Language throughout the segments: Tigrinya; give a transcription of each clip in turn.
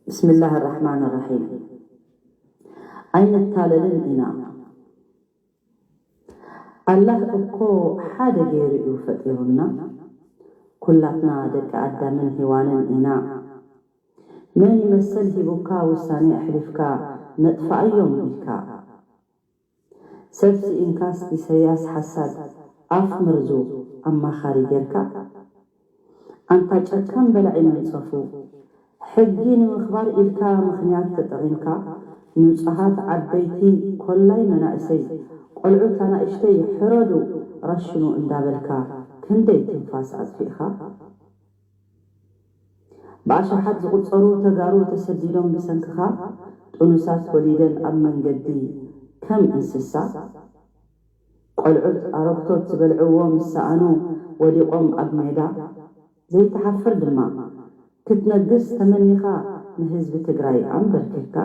ብስምላህ ራሕማን ራሒም። ኣይንታለልን ኢና። ኣላህ እኮ ሓደ ገይሩ እዩ ፈጢሩና። ኩላትና ደቂ ኣዳምን ሄዋንን ኢና። መን ይመሰል ሂቡካ ውሳኔ ኣሕሊፍካ ነጥፍኣዮም ኢልካ? ሰብ ስኢንካስ ኢሰያስ ሓሳድ ኣፍ መርዙ ኣማኻሪ ጌርካ? ኣንታ ጨካን በላዒ መንጸፉ፣ ሕጊ ንምኽባር ኢልካ ምኽንያት ተጠቒምካ፣ ንጹሃት ዓበይቲ፣ ኮላይ መናእሰይ፣ ቆልዑት ኣናእሽተይ ሕረዱ ረሽኑ እንዳበልካ ክንደይ ትንፋስ ኣጥፊእኻ? ብኣሽሓት ዝቑጸሩ ተጋሩ ተሰዲዶም ብሰንክኻ፣ ጥኑሳት ወሊደን ኣብ መንገዲ ከም እንስሳ፣ ቆልዑት ኣረግቶት ዝበልዕዎ ምስ ሰኣኑ ወዲቖም ኣብ ሜዳ፣ ዘይትሓፍር ድማ ክትነግስ ተመኒኻ ንህዝቢ ትግራይ ኣንበርኪኽካ።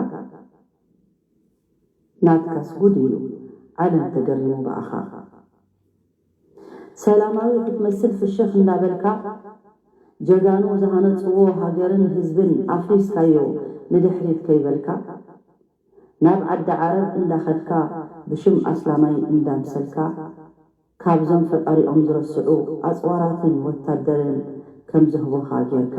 ናትካስ ጉድ እዩ ዓለም ተገሪሙ ብኣኻ። ሰላማዊ ክትመስል ፍሽኽ እንዳበልካ፣ ጀጋኑ ዝሃነጽዎ ሃገርን ህዝብን ኣፍሪስካዮ ንድሕሪት ከይበልካ፣ ናብ ዓዲ ዓረብ እንዳኸድካ ብሽም ኣስላማይ እንዳምሰልካ፣ ካብዞም ፈጣሪኦም ዝረስዑ ኣጽዋራትን ወታደርን ከም ዝህቡኻ ጌርካ።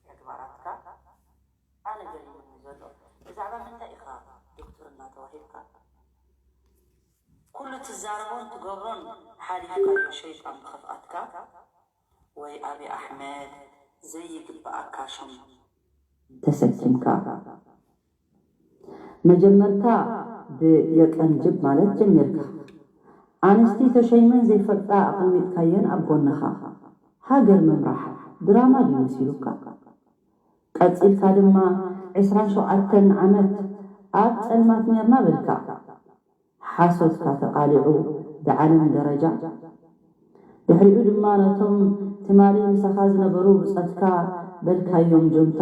ተግባራትካ ኣነ ገሪሙኒ ዘሎ። ብዛዕባ ምንታይ ኢኻ ዶክትርና ተዋሂብካ? ኩሉ ትዛረቦን ትገብሮን ሓሊፍካዮ ሸይጣን ብኽፍኣትካ ወይ ኣብይ ኣሕመድ ዘይግብኣካ ሽም ተሰኪምካ። መጀመርታ ብየቀንጅብ ማለት ጀሚርካ። ኣንስቲ ተሸይመን ዘይፈልጣ ኣቐሚጥካየን ኣብ ጎንኻ። ሃገር ምምራሕ ድራማ ድዩ መሲሉካ? ቀጺልካ ድማ ዕስራን ሸውዓተን ዓመት ኣብ ጸልማት ኔርና በልካ። ሓሶትካ ተቓሊዑ ብዓለም ደረጃ። ድሕሪኡ ድማ ነቶም ትማሊ ምሳኻ ዝነበሩ ብጸትካ በልካዮም ጁንታ፣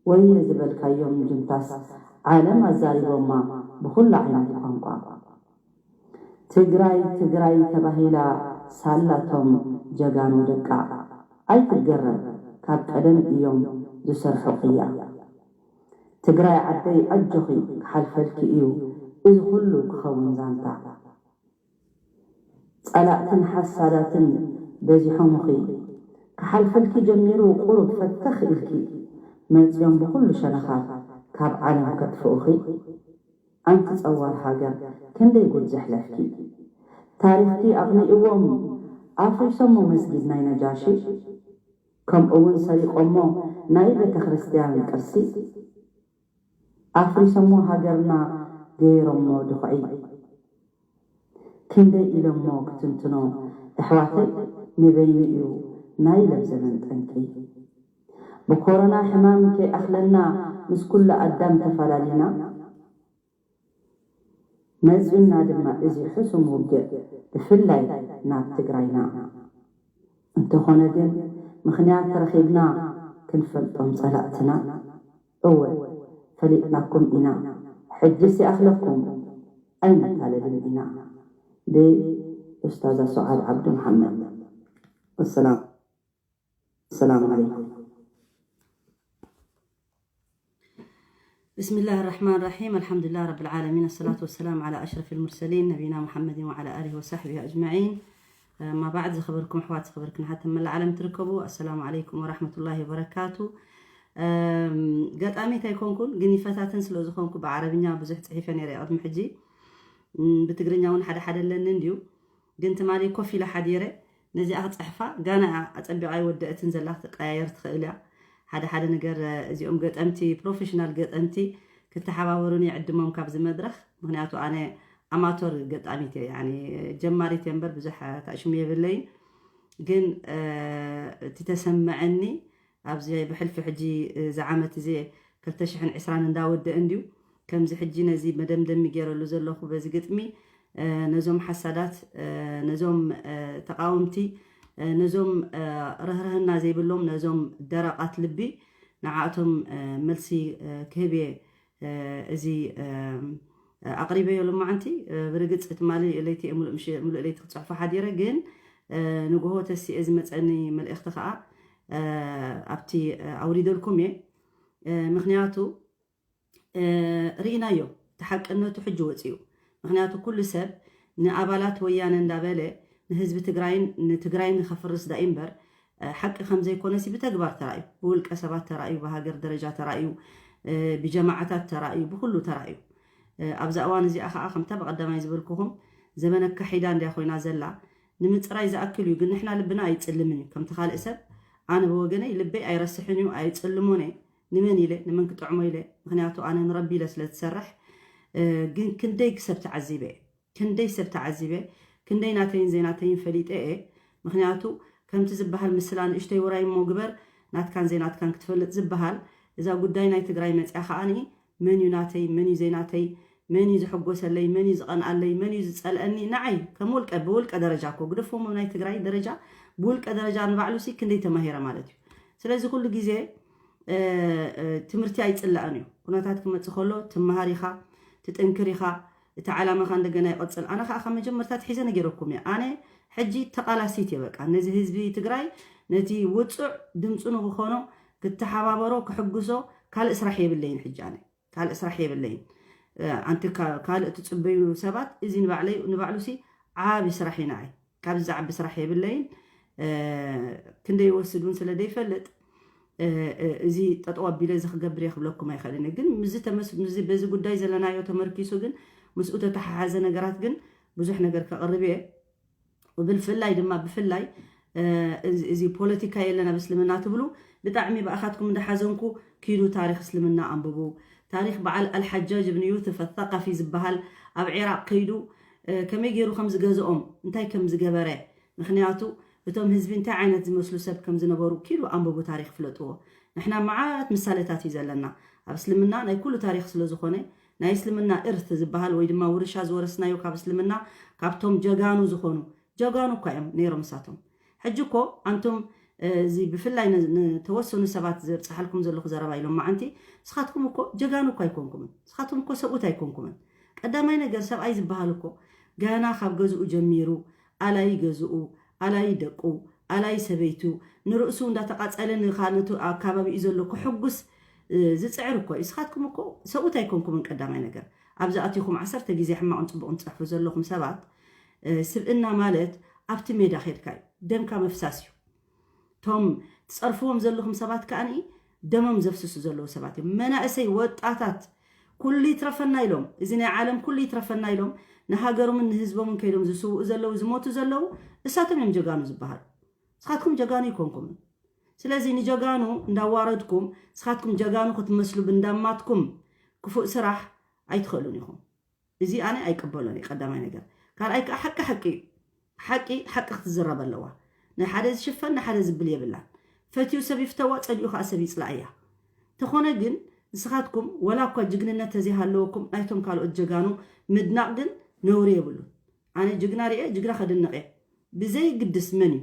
ወየ ዝበልካዮም ጁንታስ ዓለም ኣዛሪቦማ ብኹሉ ዓይነት ቋንቋ። ትግራይ ትግራይ ተባሂላ ሳላቶም ጀጋኑ ደቃ። ኣይትገረም፣ ካብ ቀደም እዮም ዝሰርሑ ቅያ። ትግራይ ዓደይ ኣጆኺ ክሓልፈልኪ እዩ እዚ ኩሉ ክኸውን ዛንታ። ጸላእትን ሓሳዳትን በዚሖምኺ፣ ክሓልፈልኪ ጀሚሩ ቁሩብ ፈተኽ ኢልኪ፣ መጺኦም ብኹሉ ሸነኻት ካብ ዓለም ከጥፍኡኺ። ኣንቲ ጸዋር ሃገር ክንደይ ጉድ ዘሕለፍኪ። ታሪኽኪ ኣቕኒእዎም ኣፍሪሶሞ መስጊድ ናይ ነጃሺ፣ ከምኡ እውን ሰሪቆሞ ናይ ቤተ ክርስቲያን ቅርሲ። ኣፍሪሶሞ ሃገርና ገይሮሞ ድኹዒ። ክንደይ ኢሎሞ ክትንትኖ ኣሕዋተይ፣ ንበይኑ እዩ ናይ ለብዘበን ጠንቂ። ብኮሮና ሕማም ከይኣኽለና ምስ ኩሉ ኣዳም ተፈላሊና፣ መጺኡና ድማ እዚ ሕሱም ውግእ ብፍላይ ናብ ትግራይና። እንተኾነ ግን ምኽንያት ረኺብና ክንፈልጦም ጸላእትና። እወ ፈሊጥናኩም ኢና፣ ሕጅስ ይኣኽለኩም ኣይንታለልን ኢና። ብኡስታዛ ሱዓድ ዓብዱ መሓመድ። ወሰላም። ሰላም ዓለይኩም። بسم الله الرحمن الرحيم. الحمد لله رب العالمين. الصلاة والسلام على أشرف المرسلين نبينا محمد وعلى آله وصحبه أجمعين. أما بعد، ዝኸበርኩም ኣሕዋት፣ ዝኸበርክን ሓተን መላእ ዓለም ትርከቡ፣ ኣሰላሙ ዓለይኩም ወራሕመቱላሂ ወበረካቱ። ገጣሚት ኣይኮንኩን፣ ግን ይፈታተን ስለ ዝኾንኩ ብዓረብኛ ብዙሕ ጽሒፈ ነይረ ቅድሚ ሕጂ። ብትግርኛ እውን ሓደ ሓደ ኣለኒ እንድዩ። ግን ትማሊ ኮፍ ኢለ ሓዲረ ነዚኣ ክፅሕፋ፣ ጋና እያ ኣፀቢቓ ኣይወደአትን ዘላ፣ ክትቀያየር ትኽእል እያ። ሓደ ሓደ ነገር እዚኦም ገጠምቲ፣ ፕሮፌሽናል ገጠምቲ ክተሓባበሩን ይዕድሞም ካብዚ መድረኽ። ምክንያቱ ኣነ ኣማቶር ገጣሚት እየ፣ ያኒ ጀማሪት እየ እምበር ብዙሕ ታሽሙ የብለይን። ግን እቲ ተሰመዐኒ ኣብዚ ብሕልፊ ሕጂ እዚ ዓመት እዚ ክልተ ሽሕን ዕስራን እንዳወደአ እንድዩ። ከምዚ ሕጂ ነዚ መደምደሚ ገይረሉ ዘለኹ በዚ ግጥሚ፣ ነዞም ሓሳዳት፣ ነዞም ተቃወምቲ፣ ነዞም ርህርህና ዘይብሎም፣ ነዞም ደረቓት ልቢ፣ ንዓኣቶም መልሲ ክህብ እየ እዚ ኣቕሪበዮ ሎማዓንቲ። ብርግፅ ትማሊ ለይቲ እየ ሙሉእ ለይቲ ክፅሕፎ ሓዲረ፣ ግን ንግሆ ተሲኤ ዝመፀኒ መልእኽቲ ከዓ ኣብቲ ኣውሪደልኩም እየ። ምክንያቱ ርኢናዮ፣ ተሓቅነቱ ሕጂ ወፂኡ። ምክንያቱ ኩሉ ሰብ ንኣባላት ወያነ እንዳበለ ንህዝቢ ትግራይን ንትግራይን ንከፍርስ ዳኢ እምበር ሓቂ ከምዘይኮነሲ ብተግባር ተራእዩ፣ ብውልቀ ሰባት ተራእዩ፣ ብሃገር ደረጃ ተራእዩ፣ ብጀማዓታት ተራእዩ፣ ብኩሉ ተራእዩ። ኣብዛ እዋን እዚኣ ከዓ ከምታ ብቐዳማይ ዝበልኩኹም ዘመነ ኣካሒዳ እንድያ ኮይና ዘላ። ንምፅራይ ዝኣክል እዩ፣ ግን ንሕና ልብና ኣይፅልምን እዩ። ከምቲ ካልእ ሰብ ኣነ ብወገነይ ልበይ ኣይረስሕን እዩ፣ ኣይፅልሞን እየ። ንመን ኢለ ንመን ክጥዕሞ ኢለ? ምክንያቱ ኣነ ንረቢ ኢለ ስለ ዝሰርሕ። ግን ክንደይ ሰብ ተዓዚበ እየ፣ ክንደይ ሰብ ተዓዚበ፣ ክንደይ ናተይን ዘይናተይን ፈሊጠ እየ። ምክንያቱ ከምቲ ዝበሃል ምስላ ንእሽተይ ውራይ እሞ ግበር፣ ናትካን ዘይናትካን ክትፈልጥ ዝበሃል። እዛ ጉዳይ ናይ ትግራይ መፅያ ከዓኒ መን እዩ ናተይ፣ መን እዩ ዘይናተይ፣ መን እዩ ዝሕጎሰለይ፣ መን እዩ ዝቐንኣለይ፣ መን እዩ ዝፀልአኒ? ንዓይ ከም ውልቀ፣ ብውልቀ ደረጃ እኮ ግደፎም፣ ናይ ትግራይ ደረጃ፣ ብውልቀ ደረጃ ንባዕሉ ሲ ክንደይ ተማሂረ ማለት እዩ። ስለዚ ኩሉ ግዜ ትምህርቲ ኣይፅላእን እዩ። ኩነታት ክመፅእ ከሎ ትመሃር ኢኻ፣ ትጥንክር ኢኻ፣ እቲ ዓላማኻ እንደገና ይቐፅል። ኣነ ከዓ ካብ መጀመርታ ትሒዘ ነጊረኩም እየ። ኣነ ሕጂ ተቓላሲት እየ። በቃ ነዚ ህዝቢ ትግራይ፣ ነቲ ውፁዕ ድምፁ ንክኾኖ፣ ክተሓባበሮ፣ ክሕግዞ ካልእ ስራሕ የብለይን። ሕጂ ኣነ ካልእ ስራሕ የብለይን። ኣንቲ ካልእ ትፅበዩ ሰባት፣ እዚ ንባዕሉ ሲ ዓቢ ስራሕ እዩ ንዓይ። ካብዚ ዝዓቢ ስራሕ የብለይን። ክንደይ ይወስድ እውን ስለ ዘይፈልጥ እዚ ጠጠው ኣቢለ እዚ ክገብር እየ ክብለኩም ኣይኽእልን እየ። ግን ምስዚ ተመስ- ምስዚ በዚ ጉዳይ ዘለናዮ ተመርኪሱ ግን ምስኡ ተተሓሓዘ ነገራት ግን ብዙሕ ነገር ከቕርብ እየ። ብፍላይ ድማ ብፍላይ እዚ ፖለቲካ የለን ኣብ እስልምና ትብሉ ብጣዕሚ ብኣኻትኩም እንዳሓዘንኩ ኪዱ ታሪክ እስልምና ኣንብቡ። ታሪክ በዓል ኣልሓጃጅ ብን ዩስፍ ኣሳቃፊ ዝበሃል ኣብ ዒራቅ ከይዱ ከመይ ገይሩ ከም ዝገዝኦም እንታይ ከም ዝገበረ ምክንያቱ እቶም ህዝቢ እንታይ ዓይነት ዝመስሉ ሰብ ከም ዝነበሩ ኪዱ ኣንብቡ ታሪክ ፍለጥዎ። ንሕና መዓት ምሳሌታት እዩ ዘለና ኣብ እስልምና ናይ ኩሉ ታሪክ ስለ ዝኾነ ናይ እስልምና እርት ዝበሃል ወይ ድማ ውርሻ ዝወረስናዮ ካብ እስልምና ካብቶም ጀጋኑ ዝኾኑ ጀጋኑ እኳ እዮም ነይሮም እሳቶም። ሕጂ እኮ ኣንቱም እዚ ብፍላይ ንተወሰኑ ሰባት ዘብፅሓልኩም ዘለኹ ዘረባ ኢሎም መዓንቲ ንስኻትኩም እኮ ጀጋኑ እኮ ኣይኮንኩምን። ንስኻትኩም እኮ ሰብኡት ኣይኮንኩምን። ቀዳማይ ነገር ሰብኣይ ዝበሃል እኮ ገና ካብ ገዝኡ ጀሚሩ ኣላይ ገዝኡ፣ ኣላይ ደቁ፣ ኣላይ ሰበይቱ ንርእሱ እንዳተቃጸለ ንካ ነቱ ኣካባቢኡ ዘሎ ክሕጉስ ዝፅዕር እኮ እዩ። ንስኻትኩም እኮ ሰብኡት ኣይኮንኩምን። ቀዳማይ ነገር ኣብዚ ኣቲኹም ዓሰርተ ግዜ ሕማቕን ፅቡቕን ትፅሕፉ ዘለኹም ሰባት ስብእና ማለት ኣብቲ ሜዳ ከድካ እዩ። ደምካ መፍሳስ እዩ። እቶም ትፀርፍዎም ዘለኹም ሰባት ከዓኒ ደሞም ዘፍስሱ ዘለዉ ሰባት እዮም። መናእሰይ ወጣታት ኩሉ ይትረፈና ኢሎም፣ እዚ ናይ ዓለም ኩሉ ይትረፈና ኢሎም ንሃገሮምን ንህዝቦምን ከይዶም ዝስውኡ ዘለዉ ዝሞቱ ዘለዉ እሳቶም እዮም ጀጋኑ ዝበሃሉ። ንስኻትኩም ጀጋኑ ይኮንኩምን። ስለዚ ንጀጋኑ እንዳዋረድኩም ንስኻትኩም ጀጋኑ ክትመስሉ ብንዳማትኩም ክፉእ ስራሕ ኣይትኽእሉን ኢኹም። እዚ ኣነ ኣይቅበሎን እዩ ቀዳማይ ነገር። ካልኣይ ከዓ ሓቂ ሓቂ እዩ። ሓቂ ሓቂ ክትዝረብ ኣለዋ። ናይ ሓደ ዝሽፈን ናይ ሓደ ዝብል የብላን። ፈትዩ ሰብ ይፍተዋ፣ ፀሊኡ ከዓ ሰብ ይፅላእያ። ተኾነ ግን ንስኻትኩም ወላ እኳ ጅግንነት ተዘይሃለወኩም ናይቶም ካልኦት ጀጋኑ ምድናቕ ግን ነውሪ የብሉን። ኣነ ጅግና ርኤ ጅግና ከድንቕ እየ። ብዘይግድስ መን እዩ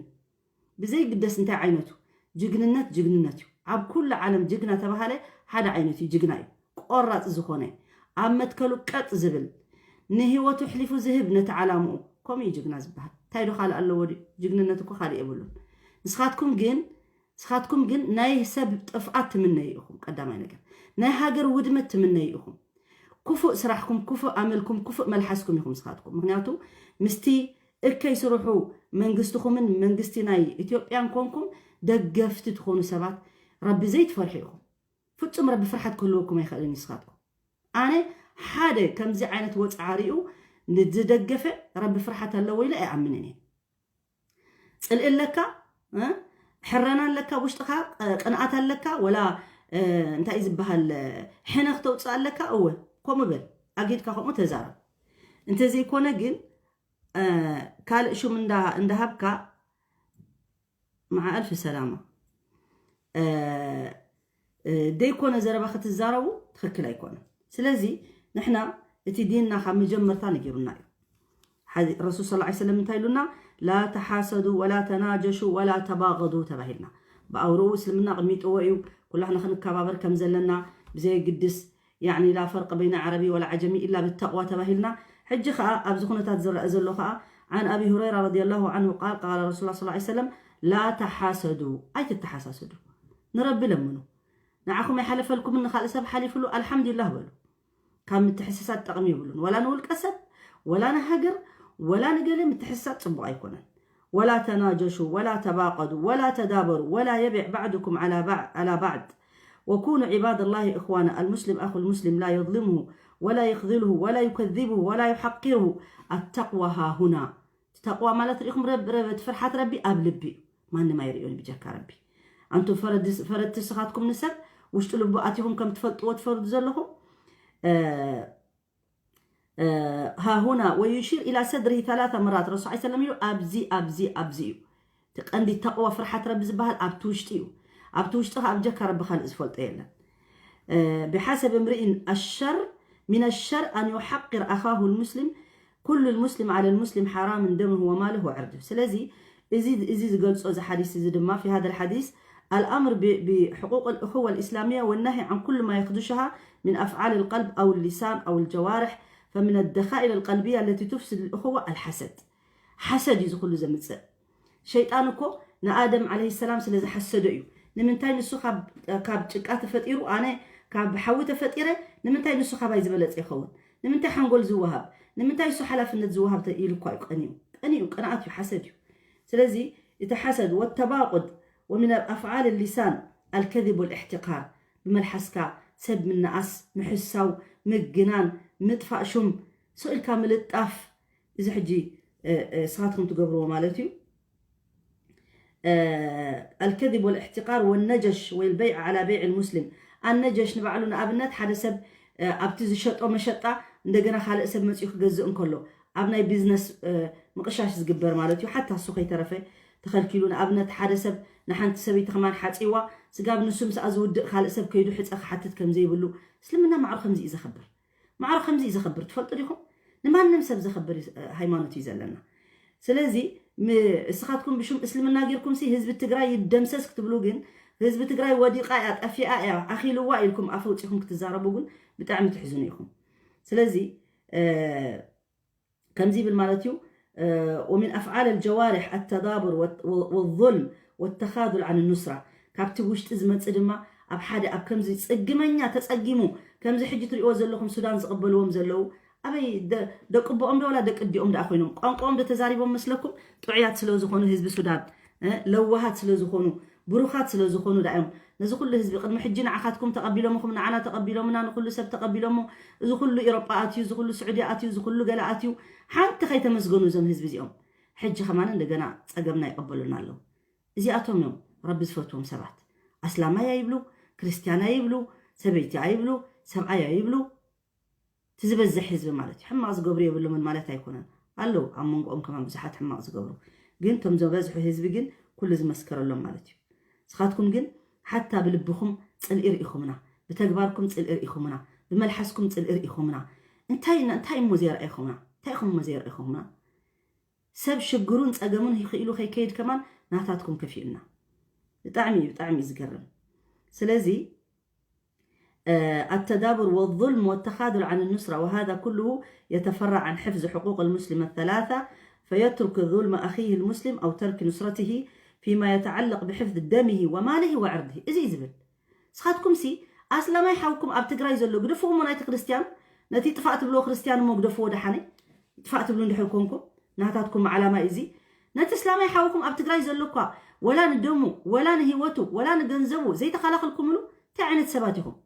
ብዘይግደስ እንታይ ዓይነቱ ጅግንነት ጅግንነት እዩ። ኣብ ኩሉ ዓለም ጅግና ተባሃለ ሓደ ዓይነት እዩ። ጅግና እዩ ቆራፅ ዝኾነ ኣብ መትከሉ ቀጥ ዝብል ንህይወቱ ኣሕሊፉ ዝህብ ነቲ ዓላምኡ ከምኡ እዩ ጅግና ዝበሃል። እንታይ ዶ ካልእ ኣለዎ ድዩ? ጅግንነት እኮ ካልእ የብሉን። ንስኻትኩም ግን ንስኻትኩም ግን ናይ ሰብ ጥፍኣት ትምነዩ ኢኹም። ቀዳማይ ነገር ናይ ሃገር ውድመት ትምነዩ ኢኹም። ክፉእ ስራሕኩም ክፉእ ኣመልኩም ክፉእ መልሓስኩም ኢኹም ንስኻትኩም። ምክንያቱ ምስቲ እከይ ስርሑ መንግስትኹምን መንግስቲ ናይ ኢትዮጵያን ኮንኩም ደገፍቲ ትኾኑ ሰባት ረቢ ዘይትፈርሑ ኢኹም። ፍጹም ረቢ ፍርሓት ክህልወኩም ኣይኽእልን እዩ ንስኻትኩም። ኣነ ሓደ ከምዚ ዓይነት ወፅዓ ሪኡ ንዝደገፈ ረቢ ፍርሓት ኣለዎ ኢለ ኣይኣምንን እየ። ፅልኢ ኣለካ፣ ሕረና ኣለካ፣ ውሽጥኻ ቅንኣት ኣለካ፣ ወላ እንታይ ዝበሃል ሕነ ክተውፅእ ኣለካ፣ እወ ከምኡ በል፣ ኣጊድካ ከምኡ ተዛረብ። እንተዘይኮነ ግን ካልእ ሹም እንዳሃብካ መዓ ኣልፊ ሰላማ ደይኮነ ዘረባ ክትዛረቡ ትኽክል ኣይኮነ። ስለዚ ንሕና እቲ ዲንና ካብ መጀመርታ ነጊሩና እዩ። ረሱል ስ ሰለም እንታይ ኢሉና? ላ ተሓሰዱ ወላ ተናጀሹ ወላ ተባገዱ ተባሂልና። ብኣውርኡ እስልምና ቅሚጥዎ እዩ። ኩላህና ክንከባበር ከም ዘለና ብዘየግድስ يعني لا فرق بين عربي ولا عجمي إلا بالتقوى ተባሂልና። ሕጂ ኸኣ ኣብዚ ኩነታት ዝረአ ዘሎ ኸኣ عن أبي هريرة رضي الله عنه قال قال رسول الله صلى الله عليه وسلم لا تحاسدوا ኣይትተሓሳሰዱ ንረቢ ለምኑ ንዓኹም ኣይሓለፈልኩምን ንኻልእ ሰብ ሓሊፍሉ ኣልሓምዱሊላህ በሉ ካብ ምትሕስሳድ ጠቕሚ የብሉን ወላ ንውልቀ ሰብ ወላ ንሃገር ወላ ንገለ ምትሕስሳድ ጽቡቕ ኣይኮነን ولا تناجشوا ولا تباغضوا ولا تدابروا ولا يبع بعضكم على بعض على بعض وكونوا عباد الله إخوانا المسلم أخو المسلم لا يظلمه ولا يخذله ولا يكذبه ولا يحقره التقوى ها هنا ተቅዋ ማለት ርኢኹም ረብ ረብ ፍርሓት ረቢ ኣብ ልቢ እዩ ማንም ኣይርእዮን ብጀካ ረቢ ኣንቱም ፈረድቲ ስኻትኩም ንሰብ ውሽጢ ልቡ ኣቲኹም ከም ትፈልጥዎ ትፈርዱ ዘለኹም ሃሁና ወዩሺር ኢላ ሰድሪ ثلاث مرات ረሱል ሰለም እዩ ኣብዚ ኣብዚ ኣብዚ እዩ እቲ ቀንዲ ተቕዋ ፍርሓት ረቢ ዝበሃል ኣብቲ ውሽጢ እዩ ኣብቲ ውሽጢ ከ ኣብ ጀካ ረቢ ካልእ ዝፈልጦ የለን بحسب امرئ الشر من الشر أن يحقر أخاه المسلم كل المسلم على المسلم حرام دمه وماله وعرضه ስለዚ እዚ እዚ ዝገልጾ እዚ ሓዲስ እዚ ድማ في هذا الحديث الأمر بحقوق الأخوة الإسلامية والنهي عن كل ما يخدشها من أفعال القلب أو اللسان أو الجوارح فمن الدخائل القلبية التي تفسد الأخوة الحسد حسد እዩ ዝኹሉ ዘምጽእ ሸይጣን እኮ ንኣደም ዓለይሂ ሰላም ስለ ዝሓሰዶ እዩ ንምንታይ ንሱ ካብ ጭቃ ተፈጢሩ ኣነ ካብ ሓዊ ተፈጢረ ንምንታይ ንሱ ካባይ ዝበለጸ ይኸውን ንምንታይ ሓንጎል ዝወሃብ ንምንታይ እሱ ሓላፍነት ዝወሃብ ኢሉ እኳ እዩ ቀኒኡ ቀኒኡ ቅንኣት እዩ ሓሰድ እዩ ስለዚ እቲ ሓሰድ ወተባቁድ ومن أفعال اللسان الكذب والاحتقار ብመልሓስካ ሰብ ምንኣስ ምሕሳው ምግናን ምጥፋእ ሹም ስቕ ኢልካ ምልጣፍ እዚ ሕጂ ስኻትኩም ትገብርዎ ማለት እዩ الكذب والاحتقار والنجش والبيع على بيع المسلم النجش ንባዕሉ ንኣብነት ሓደ ሰብ ኣብቲ ዝሸጦ መሸጣ እንደገና ካልእ ሰብ መፅኡ ክገዝእ እንከሎ ኣብ ናይ ቢዝነስ ምቕሻሽ ዝግበር ማለት እዩ ሓታ እሱ ከይተረፈ ተኸልኪሉ ንኣብነት ሓደ ሰብ ንሓንቲ ሰበይቲ ከማን ሓፂዋ ስጋብ ንሱ ምስኣ ዝውድእ ካልእ ሰብ ከይዱ ሕፀ ክሓትት ከም ዘይብሉ እስልምና ማዕሩ ከምዚ እዩ ዘኸብር ማዕረ ከምዚ እዩ ዘኸብር ትፈልጡ ዲኹም? ንማንም ሰብ ዘኸብር ሃይማኖት እዩ ዘለና። ስለዚ እስኻትኩም ብሽም እስልምና ጌርኩም ሲ ህዝቢ ትግራይ ይደምሰስ ክትብሉ ግን ህዝቢ ትግራይ ወዲቓ እያ ጠፊኣ እያ ኣኺልዋ ኢልኩም ኣፍ ኣውፂኹም ክትዛረቡ ግን ብጣዕሚ ትሕዝኑ ኢኹም። ስለዚ ከምዚ ይብል ማለት እዩ ومن أفعال الجوارح التدابر والظلم والتخاذل عن النصرة ካብቲ ውሽጢ ዝመፅእ ድማ ኣብ ሓደ ኣብ ከምዚ ፅግመኛ ተፀጊሙ ከምዚ ሕጂ ትሪእዎ ዘለኹም ሱዳን ዝቕበልዎም ዘለዉ ኣበይ ደቂ ኣቦኦም ዶ ወላ ደቂ ኣዲኦም ደኣ ኮይኖም ቋንቋኦም ዶ ተዛሪቦም መስለኩም ጥዑያት ስለ ዝኾኑ ህዝቢ ሱዳን ለዋሃት ስለ ዝኾኑ ብሩኻት ስለ ዝኾኑ ደኣ እዮም ነዚ ኩሉ ህዝቢ ቅድሚ ሕጂ ንዓኻትኩም ተቐቢሎምኹም ንዓና ተቐቢሎምና ንኹሉ ሰብ ተቐቢሎሞ እዚ ኩሉ ኢሮጳ ኣትዩ እዚ ኩሉ ስዑዲ ኣትዩ እዚ ኩሉ ገለ ኣትዩ ሓንቲ ከይተመስገኑ እዞም ህዝቢ እዚኦም ሕጂ ከማን እንደገና ጸገምና ይቐበሉና ኣለዉ እዚኣቶም እዮም ረቢ ዝፈትዎም ሰባት ኣስላማይ ኣይብሉ ክርስትያን ኣይብሉ ሰበይቲ ኣይብሉ ሰብኣይ ኣይብሉ እቲ ዝበዝሕ ህዝቢ ማለት እዩ ሕማቕ ዝገብሩ የብሎምን ማለት ኣይኮነን ኣለዉ ኣብ መንጎኦም ከማን ብዙሓት ሕማቕ ዝገብሩ ግን እቶም ዝበዝሑ ህዝቢ ግን ኩሉ ዝመስከረሎም ማለት እዩ ንስኻትኩም ግን ሓታ ብልብኹም ፅልኢ ርኢኹምና ብተግባርኩም ፅልኢ ርኢኹምና ብመልሓስኩም ፅልኢ ርኢኹምና እንታይ እንታይ እሞ ዘይረኣይኹምና እንታይ ኢኹም እሞ ዘይረኣይኹምና ሰብ ሽግሩን ፀገሙን ይኽኢሉ ከይከይድ ከማን ናታትኩም ከፊኡና ብጣዕሚ እዩ ብጣዕሚ እዩ ዝገርም ስለዚ التدابر والظلم والتخاذل عن النصرة وهذا كله يتفرع عن حفظ حقوق المسلم الثلاثة فيترك ظلم أخيه المسلم أو ترك نصرته فيما يتعلق بحفظ دمه وماله وعرضه እዚ እዩ ዝብል ንስኻትኩም ሲ ኣስላማይ ሓውኩም ኣብ ትግራይ ዘሎ ግደፍዎ እሞ ናይቲ ክርስትያን ነቲ ጥፋእ ትብልዎ ክርስትያን እሞ ግደፍዎ ደሓነ ጥፋእ ትብሉ እንድሕር ኮንኩም ናታትኩም ዓላማ እዩ እዚ ነቲ እስላማይ ሓውኩም ኣብ ትግራይ ዘሎ እኳ ወላ ንደሙ ወላ ንህይወቱ ወላ ንገንዘቡ ዘይተኸላኸልኩምሉ እንታይ ዓይነት ሰባት ኢኹም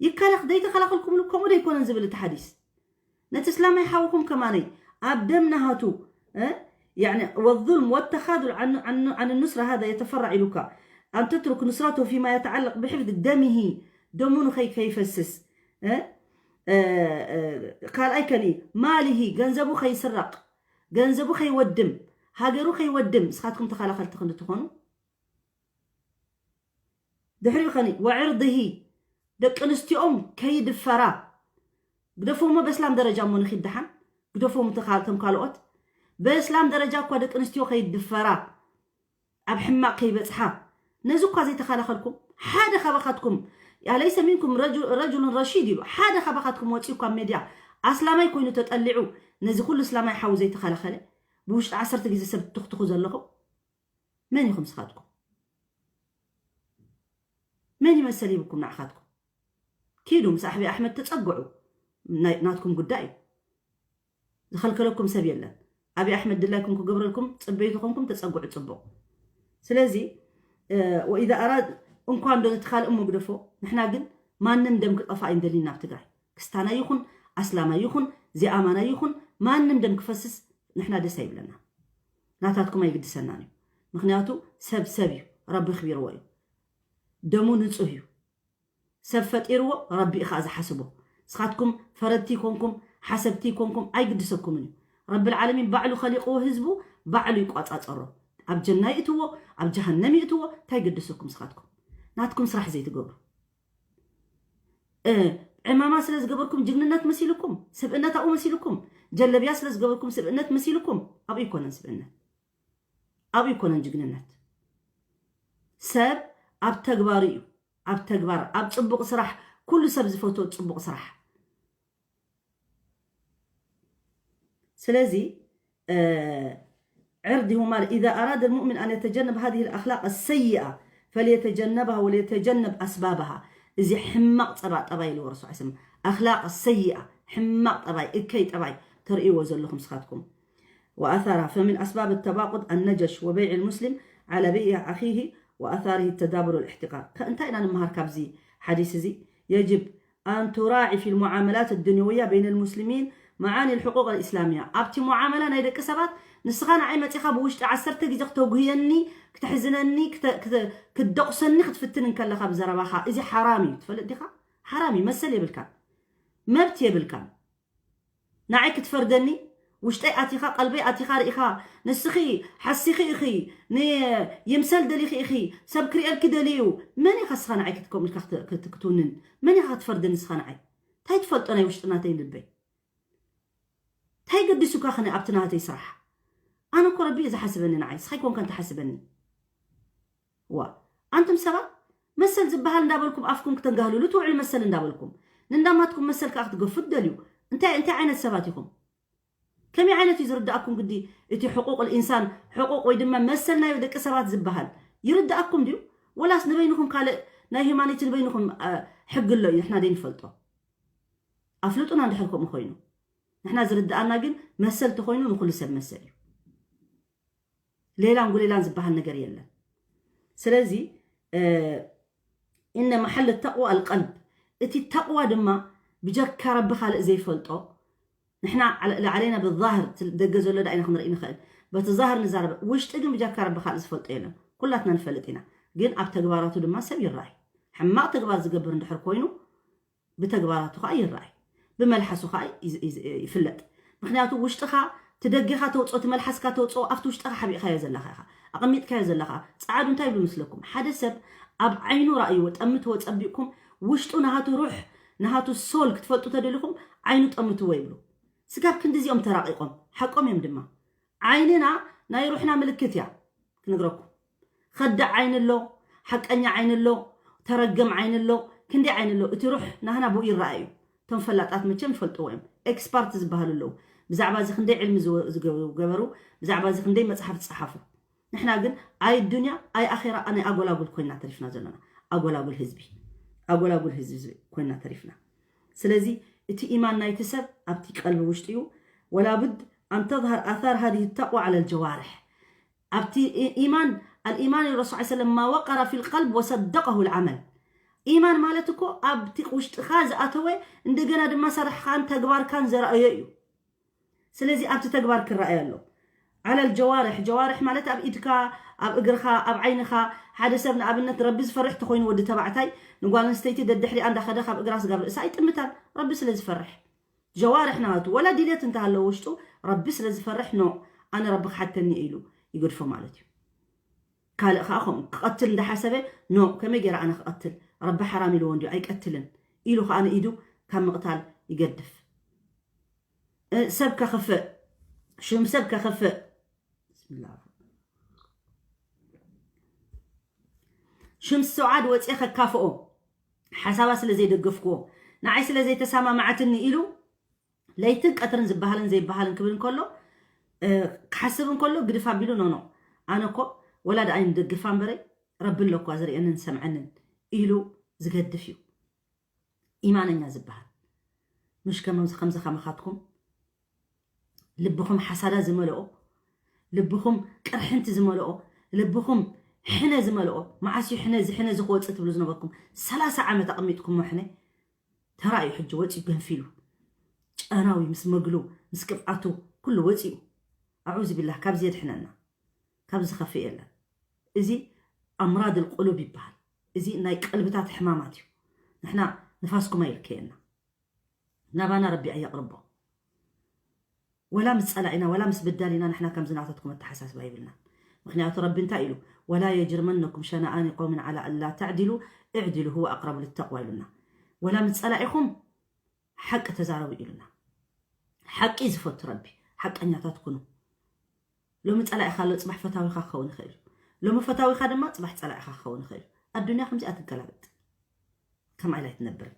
ይከላኽ ዘይተኸላኸልኩምሉ ከምኡ ዶ ኣይኮነን ዝብል እቲ ሓዲስ ነቲ እስላማይ ሓውኩም ከማነይ ኣብ ደም ናሃቱ يعني والظلم والتخاذل عن عن عن النصرة هذا يتفرع إلك أن تترك نصرته فيما يتعلق بحفظ دمه دمون خي كيفسس ካልኣይ ከኒ ማሊሂ ገንዘቡ ከይስረቕ ገንዘቡ ከይወድም ሃገሩ ከይወድም ንስኻትኩም ተኸላኸልቲ ክንዲ ትኾኑ ድሕሪኡ ኸኒ ወዕርድሂ ደቂ ኣንስትዮኦም ከይድፈራ ግደፎሞ በስላም ደረጃ እሞ ንኺድ ደሓን ግደፎም ተም ካልኦት በእስላም ደረጃ እኳ ደቂ ኣንስትዮ ከይድፈራ ኣብ ሕማቕ ከይበጽሓ ነዚ እኳ ዘይተኸላኸልኩም ሓደ ካባኻትኩም ያ ለይሰ ሚንኩም ረጁ- ረጁሉን ረሺድ ኢሉ ሓደ ካባኻትኩም ወፂኡ ካብ ሜድያ ኣስላማይ ኮይኑ ተጠሊዑ ነዚ ኩሉ እስላማይ ሓው ዘይተኸላኸለ ብውሽጢ ዓሰርተ ግዜ ሰብ ትኽትኹ ዘለኹም መን ኢኹም ስኻትኩም? መን ይመሰል ይብኩም ንዓኻትኩም? ኪዱ ምስ ኣሕቢ ኣሕመድ ተፀግዑ፣ ናይ- ናትኩም ጉዳይ እዩ። ዝኸልከለኩም ሰብ የለን። ኣብይ ኣሕመድ ድላይኩም ክገብረልኩም ፅበዩ ተኾንኩም ተፀግዑ ፅቡቕ። ስለዚ ወኢዛ ኣራድ እንኳን ዶ ነቲ ካልእ እሞ ግደፎ። ንሕና ግን ማንም ደም ክጠፋ ኣይንደልን ናብ ትግራይ። ክስታናይ ይኹን ኣስላማይ ይኹን ዚኣማናይ ይኹን ማንም ደም ክፈስስ ንሕና ደስ ኣይብለና። ናታትኩም ኣይግድሰናን እዩ። ምክንያቱ ሰብ ሰብ እዩ፣ ረቢ ክቢርዎ እዩ። ደሙ ንፁህ እዩ። ሰብ ፈጢርዎ ረቢ እዩ ከዓ ዝሓስቦ። ንስኻትኩም ፈረድቲ ይኮንኩም ሓሰብቲ ይኮንኩም ኣይግድሰኩምን እዩ። ረቢ ልዓለሚን ባዕሉ ከሊቕዎ ህዝቡ ባዕሉ ይቋፃፀሮ። ኣብ ጀና ይእትዎ ኣብ ጀሃነም ይእትዎ እንታይ ይገድሰኩም ንስኻትኩም ናትኩም ስራሕ ዘይትገብሩ። እ፣ ዕማማ ስለ ዝገበርኩም ጅግንነት መሲልኩም ስብእነት ኣብኡ መሲልኩም ጀለብያ ስለ ዝገበርኩም ስብእነት መሲልኩም ኣብኡ ይኮነን ስብእነት ኣብኡ ይኮነን ጅግንነት። ሰብ ኣብ ተግባሩ እዩ ኣብ ተግባር ኣብ ፅቡቕ ስራሕ ኩሉ ሰብ ዝፈትዎ ፅቡቕ ስራሕ። ስለዚ ዕርድ ይሁን ማለት إذا أراد المؤمن أن يتجنب هذه الأخلاق السيئة فليتجنبها وليتجنب أسبابها. እዚ ሕማቕ ፀባ ጠባይ ኢልዎ ረሱል ሰለም ኣኽላቅ ሰይኣ ሕማቕ ጠባይ እከይ ጠባይ ተርእይዎ ዘለኹም ስኻትኩም وأثارها فمن أسباب التباغض النجش وبيع المسلم على بيع أخيه وأثاره التدابر والاحتقار. ከ እንታይ ኢና ንመሃር ካብዚ ሓዲስ እዚ? يجب أن تراعي في المعاملات الدنيوية بين المسلمين معاني الحقوق الإسلامية. ኣብቲ ሙዓመላ ናይ ደቂ ሰባት ንስኻ ንዓይ መፂኻ ብውሽጢ ዓሰርተ ግዜ ክተጉህየኒ ክተሕዝነኒ ክተ- ክተ- ክትደቑሰኒ ክትፍትን እንከለኻ ብዘረባኻ እዚ ሓራም እዩ ትፈልጥ ዲኻ? ሓራም እዩ መሰል የብልካን መብት የብልካን ንዓይ ክትፈርደኒ ውሽጠይ ኣቲኻ ቀልበይ ኣቲኻ ርኢኻ ንስኺ ሓሲኺ ኢኺ ይምሰል ደሊኺ ኢኺ ሰብ ክሪኤልኪ ደሊዩ መን ኢኻ ስኻ ንዓይ ክትከም ኢልካ ክትውንን መን ኢኻ ክትፈርደኒ ስኻ ንዓይ እንታይ ትፈልጦ ናይ ውሽጢ ናተይ ልበይ እንታይ ገዲሱካ ኸነ ኣብቲ ናተይ ስራሕ ኣነ እኮ ረቢ እየ ዝሓስበኒ ንዓይ ስኻ ይኮንካ እንተሓስበኒ ዋ ኣንቱም ሰባት መሰል ዝበሃል እንዳበልኩም ኣፍኩም ክተንጋህልሉ ትውዕሉ መሰል እንዳበልኩም ንእንዳማትኩም መሰል ከዓ ክትገፉ ትደልዩ እንታይ እንታይ ዓይነት ሰባት ኢኹም ከመይ ዓይነት እዩ ዝርዳእኩም ግዲ እቲ ሕቁቅ ልኢንሳን ሕቁቅ ወይ ድማ መሰል ናይ ደቂ ሰባት ዝበሃል ይርዳእኩም ድዩ ወላስ ንበይንኹም ካልእ ናይ ሂማኒቲ ንበይንኹም ሕጊ ኣሎ እዩ ንሕና ደይንፈልጦ ኣፍልጡና እንድሕር ከምኡ ኮይኑ ንሕና ዝርዳኣና ግን መሰል ተኮይኑ ንኩሉ ሰብ መሰል እዩ ሌላን ጉሌላን ዝበሃል ነገር የለን ስለዚ እነ መሐል ተቅዋ ኣልቀልብ እቲ ተቅዋ ድማ ብጀካ ረቢ ካልእ ዘይፈልጦ ንሕና ለዓለይና ብዛህር ደገ ዘሎ ዳ ኢና ክንርኢ ንኽእል በቲ ዛህር ንዛረበ ውሽጢ ግን ብጀካ ረቢ ካልእ ዝፈልጦ የለን ኩላትና ንፈልጥ ኢና ግን ኣብ ተግባራቱ ድማ ሰብ ይረኣይ ሕማቕ ተግባር ዝገብር እንድሕር ኮይኑ ብተግባራቱ ከዓ ይረኣይ ብመልሓሱ ከዓ ይፍለጥ ምክንያቱ ውሽጥኻ ትደጊኻ ተውፅኦ ትመልሓስካ ተውፅኦ ኣብቲ ውሽጥኻ ሓቢእካዮ ዘለኻ ኢኻ ኣቐሚጥካዮ ዘለኻ ፀዓዱ እንታይ ይብሉ ምስለኩም ሓደ ሰብ ኣብ ዓይኑ ረእይዎ ጠምትዎ ፀቢቕኩም ውሽጡ ናሃቱ ሩሕ ናሃቱ ሶል ክትፈልጡ ተደሊኹም ዓይኑ ጠምትዎ ይብሉ ስጋብ ክንዲዚኦም ተራቂቆም ሓቆም እዮም ድማ ዓይንና ናይ ሩሕና ምልክት እያ ክነግረኩም ከዳዕ ዓይኒ ኣሎ ሓቀኛ ዓይኒ ኣሎ ተረገም ዓይኒ ኣሎ ክንደይ ዓይኒ ኣሎ እቲ ሩሕ ናህና ብኡ ይረኣ እዩ እቶም ፈላጣት መቸም ይፈልጥዎ እዮም ኤክስፓርት ዝበሃሉ ኣለዉ ብዛዕባ እዚ ክንደይ ዕልሚ ዝገበሩ ብዛዕባ እዚ ክንደይ መፅሓፍ ዝፀሓፉ ንሕና ግን ኣይ ዱንያ ኣይ ኣኼራ ናይ ኣጎላጉል ኮይና ተሪፍና ዘለና ኣጎላጉል ህዝቢ ኣጎላጉል ህዝቢ ኮይና ተሪፍና ስለዚ እቲ ኢማን ናይቲ ሰብ ኣብቲ ቀልቢ ውሽጢ እዩ ወላብድ ኣን ተظهር ኣثار هذه التقوى على الجوارح ኣብቲ ኢማን الإيمان الرسول صلى الله عليه وسلم ما وقر في القلب وصدقه العمل ኢማን ማለት እኮ ኣብቲ ውሽጥኻ ዝኣተወ እንደገና ድማ ሰራሕኻን ተግባርካን ዘርኣዮ እዩ ስለዚ ኣብቲ ተግባር ክረኣይ ኣሎ على الجوارح ጀዋርሕ ማለት ኣብ ኢድካ ኣብ እግርኻ ኣብ ዓይንኻ ሓደ ሰብ ንኣብነት ረቢ ዝፈርሕ ተኮይኑ ወዲ ተባዕታይ ንጓል ኣንስተይቲ ደድሕሪኣ እንዳኸደ ካብ እግራ ስጋብ ርእሳ ኣይጥምታን ረቢ ስለ ዝፈርሕ ጀዋርሕ ናቱ ወላ ድሌት እንተሃለዎ ውሽጡ ረቢ ስለ ዝፈርሕ ኖ ኣነ ረቢ ክሓተኒ ኢሉ ይገድፎ ማለት እዩ ካልእ ከዓ ከምኡ ክቐትል እንዳሓሰበ ኖ ከመይ ገይረ ኣነ ክቐትል ረቢ ሓራም ኢልዎ እንዲዩ ኣይቀትልን ኢሉ ከዓ ንኢዱ ካብ ምቕታል ይገድፍ ሰብ ከኽፍእ ሽም ሰብ ከኽፍእ ሽም ሰውዓድ ወፅየ ከካፍኦ ሓሳባ ስለ ዘይደገፍክዎ፣ ንዓይ ስለ ዘይተሰማማዓትኒ ኢሉ ለይትን ቀትርን ዝበሃልን ዘይበሃልን ክብል እንከሎ፣ እ፣ ክሓስብ እንከሎ ግድፍ ኣቢሉ፣ ኖ፣ ኖ፣ ኣነ እኮ ወላ ደኣ ኣይንደግፋ እምበረ፣ ረቢ ኣሎ እኳ ዝርእየንን ዝሰምዐንን ኢሉ ዝገድፍ እዩ። ኢማነኛ ዝበሃል ምሽ ከመዚ ከምዚ ከማኻትኩም ልብኹም ሓሳዳ ዝመልኦ፣ ልብኹም ቅርሕንቲ ዝመልኦ፣ ልብኹም ሕነ ዝመልኦ። መዓስ እዩ ሕነ፣ እዚ ሕነ እዚ ክወፅእ ትብሉ ዝነበርኩም? ሰላሳ ዓመት ኣቐሚጥኩሞ ሕነ ተራእዩ፣ ሕጂ ወፂኡ ገንፊሉ። ጨናዊ ምስ መግሉ ምስ ቅብኣቱ ኩሉ ወፂኡ። ኣዑዝ ቢላህ፣ ካብዚ የድሕነና፣ ካብዚ ዝኸፍእ የለን። እዚ ኣምራድ ቁሉብ ይበሃል። እዚ ናይ ቀልብታት ሕማማት እዩ። ንሕና ንፋስኩም ኣይልከየና፣ ናባና ረቢ ኣየቕርቦ። ወላ ምስ ጸላኢና ወላ ምስ በዳሊና ንሕና ከምዚ ናተትኩም ኣተሓሳስባ ይብልና። ምክንያቱ ረቢ እንታይ ኢሉ? "ወላ የጅርመነኩም ሸነኣኒ ቀውምን ዓላ ኣላ ተዕዲሉ እዕዲሉ ሁወ ኣቅረቡ ልተቅዋ" ኢሉና። ወላ ምስ ጸላኢኹም ሓቂ ተዛረቡ ኢሉና። ሓቂ ዝፈቱ ረቢ፣ ሓቀኛታት ኩኑ። ሎሚ ጸላኢኻ ኣሎ፣ ጽባሕ ፈታዊኻ ክኸውን ይኽእል እዩ። ሎሚ ፈታዊኻ ድማ ጽባሕ ጸላኢኻ ክኸውን ይኽእል እዩ። ኣዱንያ ከምዚኣ ትገላበጥ። ከምኣ ኢላ ኣይትነብርን።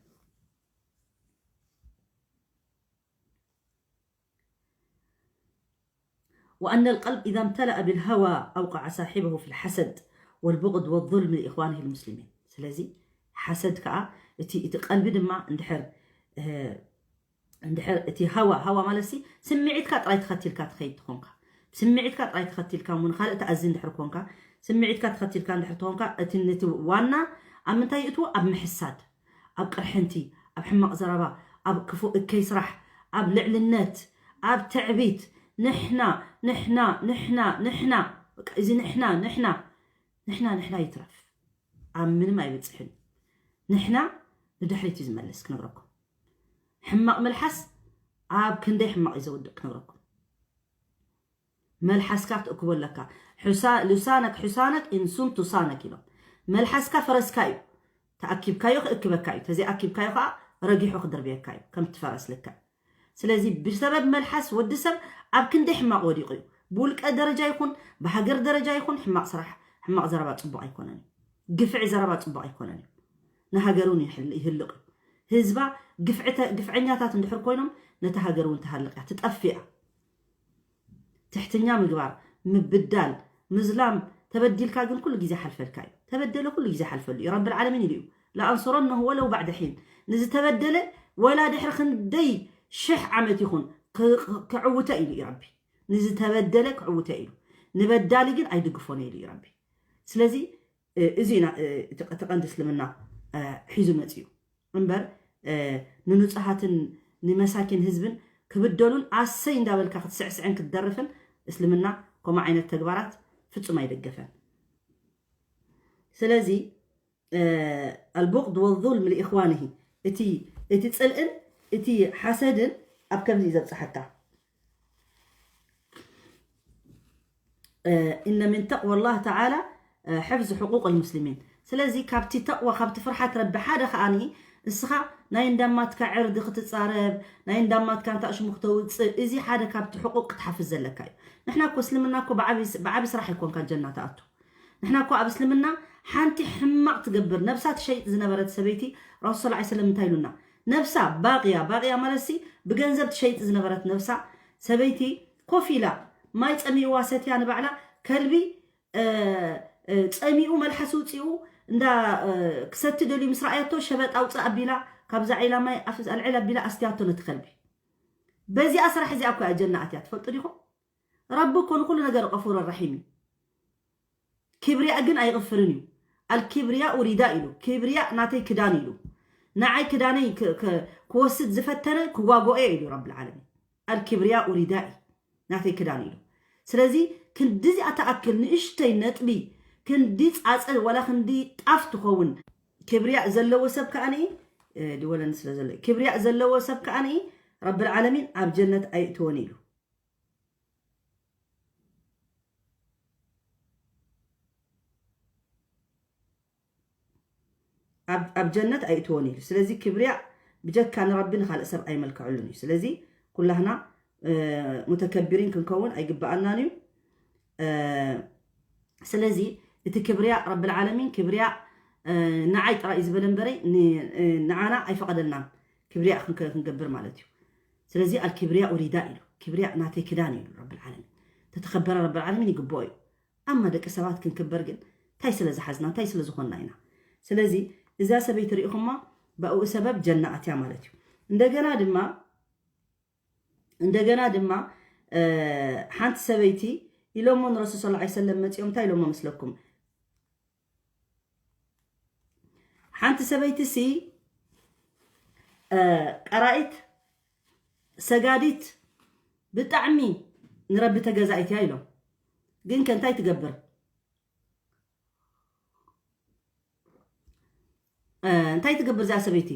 وأن القلب إذا امتلأ بالهوى أوقع صاحبه في الحسد والبغض والظلم لإخوانه المسلمين። ስለዚ ሓሰድ ከኣ እቲ፣ እቲ ቀልቢ ድማ እንድሕር፣ እ፣ እንድሕር እቲ ሃዋ፣ ሃዋ ማለት ሲ ስምዒትካ ጥራይ ተኸቲልካ ትኸይድ ትኾንካ። ስምዒትካ ጥራይ ተኸቲልካ እውን ካልእ ትኣዝዝ እንድሕር ኮንካ፣ ስምዒትካ ተኸቲልካ እንድሕር ትኾንካ፣ እቲ ነቲ ዋና ኣብ ምንታይ ይእትዎ? ኣብ ምሕሳድ፣ ኣብ ቅርሕንቲ፣ ኣብ ሕማቕ ዘረባ፣ ኣብ ክፉእ እከይ ስራሕ፣ ኣብ ልዕልነት፣ ኣብ ትዕቢት፣ ንሕና፣ ንሕና፣ ንሕና፣ ንሕና። በቃ እዚ ንሕና፣ ንሕና፣ ንሕና፣ ንሕና ይትረፍ። ኣብ ምንም ኣይበጽሕን። ንሕና ንድሕሪት እዩ ዝመልስ ክነግረኩም። ሕማቕ መልሓስ ኣብ ክንደይ ሕማቕ እዩ ዘውድቕ ክነግረኩም። መልሓስካ ክትእክቦ ኣለካ። ሕሳ-፣ ልሳነክ ሕሳነክ ኢንሱን ቱሳነክ ኢሎም። መልሓስካ ፈረስካ እዩ። ተኣኪብካዮ ክእክበካ እዩ። ተዘይኣኪብካዮ ከዓ ረጊሑ ክድርብየካ እዩ። ከምቲ ፈረስ ልክዕ። ስለዚ ብሰበብ መልሓስ ወዲ ሰብ ኣብ ክንደይ ሕማቕ ወዲቑ እዩ። ብውልቀ ደረጃ ይኹን፣ ብሃገር ደረጃ ይኹን፣ ሕማቕ ስራሕ፣ ሕማቕ ዘረባ ጽቡቕ ኣይኮነን እዩ። ግፍዒ ዘረባ ጽቡቕ ኣይኮነን እዩ። ንሃገር እውን ይሕል-፣ ይህልቕ እዩ። ህዝባ ግፍዕተ-፣ ግፍዐኛታት እንድሕር ኮይኖም ነታ ሃገር እውን ትሃልቕ እያ፣ ትጠፍእ እያ። ትሕትኛ ምግባር፣ ምብዳል፣ ምዝላም፣ ተበዲልካ ግን ኩሉ ግዜ ሓልፈልካ እዩ። ተበደለ ኩሉ ግዜ ሓልፈሉ እዩ። ረብል ዓለሚን ኢሉ እዩ፣ "ለኣንሱረነሁ ወለው ባዕደ ሒን።" ንዝተበደለ ወላ ድሕሪ ክንደይ ሽሕ ዓመት ይኹን ክ-፣ ክ-፣ ክዕውተ ኢሉ እዩ ረቢ። ንዝተበደለ ክዕውተ ኢሉ፣ ንበዳሊ ግን ኣይድግፎን ኢሉ እዩ ረቢ። ስለዚ፣ እ፣ እዚ ኢና፣ እ፣ እቲ ቀ-፣ እቲ ቀንዲ እስልምና፣ እ፣ ሒዙ መጽዩ። እምበር፣ እ፣ ንንጹሃትን ንመሳኪን ህዝብን ክብደሉን ኣሰይ እንዳበልካ ክትስዕስዕን ክትደርፍን እስልምና ከምኡ ዓይነት ተግባራት ፍጹም ኣይደገፈን። ስለዚ፣ እ፣ البغض والظلم لإخوانه፣ እቲ፣ እቲ ጽልእን እቲ ሓሰድን ኣብ ከምዚ እዩ ዘብጽሓካ። እ፣ إن من تقوى الله تعالى، እ፣ حفظ حقوق المسلمين። ስለዚ ካብቲ ተቅዋ፣ ካብቲ ፍርሓት ረቢ ሓደ ከኣኒ እስኻ ናይ እንዳማትካ ዕርዲ ክትጻረብ፣ ናይ እንዳማትካ እንታ ሽሙ ክተውጽእ፣ እዚ ሓደ ካብቲ ሕቁቅ ክትሓፍዝ ዘለካ እዩ። ንሕና እኮ እስልምና እኮ ብዓቢ ስ-፣ ብዓቢ ስራሕ ኣይኮንካ ጀና ትኣቱ። ንሕና እኮ ኣብ እስልምና ሓንቲ ሕማቕ ትገብር ነብሳ ትሸይጥ ዝነበረት ሰበይቲ ረሱል ሰለላሁ ዐለይሂ ወሰለም እንታይ ኢሉና? ነብሳ ባቅያ፣ ባቅያ ማለት ሲ ብገንዘብ ትሸይጥ ዝነበረት ነብሳ ሰበይቲ ኮፍ ኢላ ማይ ጸሚእዋ ሰትያ ንባዕላ ከልቢ፣ እ፣ እ፣ ጸሚኡ መልሓስ ውጺኡ እንዳ፣ እ፣ ክሰቲ ደልዩ ምስ ረኣየቶ ሸበጥ ኣውጽእ ኣቢላ ካብዛ ዒላ ማይ ኣፍስ ኣልዕል ኣቢላ ኣስትያቶ ነቲ ከልቢ። በዚኣ ስራሕ እዚኣ እኮ እያ ጀና ኣትያ ትፈልጡ ዲኹም? ረቢ እኮ ንኹሉ ነገር ገፉር ረሒም እዩ። ክብሪያ ግን ኣይቕፍርን እዩ። ኣልክብሪያኡ ሪዳ ኢሉ፣ ክብሪያ ናተይ ክዳን ኢሉ፣ ንዓይ ክዳነይ ክ-፣ ክ-፣ ክወስድ ዝፈተነ ክዋጎኦ ኢሉ ረብል ዓለሚን። ኣልክብሪያኡ ሪዳኢ ናተይ ክዳን ኢሉ። ስለዚ ክንዲ እዚኣ ትኣክል ንእሽተይ ነጥቢ፣ ክንዲ ጻጸ ዋላ ክንዲ ጣፍ ትኸውን ክብሪያ ዘለዎ ሰብ ከኣኒ፣ እ፣ ድወለኒ ስለ ዘሎ፣ ክብሪያ ዘለዎ ሰብ ከኣኒ ረብል ዓለሚን ኣብ ጀነት ኣይእትዎን ኢሉ። ኣብ፣ ኣብ ጀነት ኣይእትዎን ኢሉ። ስለዚ ክብሪያ ብጀካ ንረቢ ንኻልእ ሰብ ኣይመልክዐሉን እዩ። ስለዚ ኩላህና፣ እ፣ ሙተከቢሪን ክንከውን ኣይግብኣናን እዩ። እ፣ ስለዚ እቲ ክብሪያ ረብል ዓለሚን ክብሪያ፣ ንዓይ ጥራይ እዩ ዝበለ እምበረይ ንዓና ኣይፈቐደልናን። ክብርያ ክንገብር ማለት እዩ። ስለዚ ኣልክብርያ ሪዳ ኢሉ፣ ክብርያ ናተይ ክዳን ኢሉ ረብል ዓለሚን። ተተኸበረ ረብል ዓለሚን ይግብኦ እዩ። ኣማ ደቂ ሰባት ክንክበር ግን እንታይ ስለ ዝሓዝና እንታይ ስለ ዝኾንና ኢና። ስለዚ እዛ ሰበይቲ ርኢኹማ ብኡ ሰበብ ጀና ኣትያ ማለት እዩ። እንደገና ድማ እንደገና ድማ ሓንቲ ሰበይቲ ኢሎሞ ንረሱል ሰለላሁ ዐለይሂ ወሰለም መፂኦም እንታይ ኢሎሞ መስለኩም? ሓንቲ ሰበይቲ ሲ ቀራኢት ሰጋዲት ብጣዕሚ ንረቢ ተገዛኢት እያ ኢሎም። ግን ከ እንታይ ትገብር? እንታይ ትገብር እዚኣ ሰበይቲ?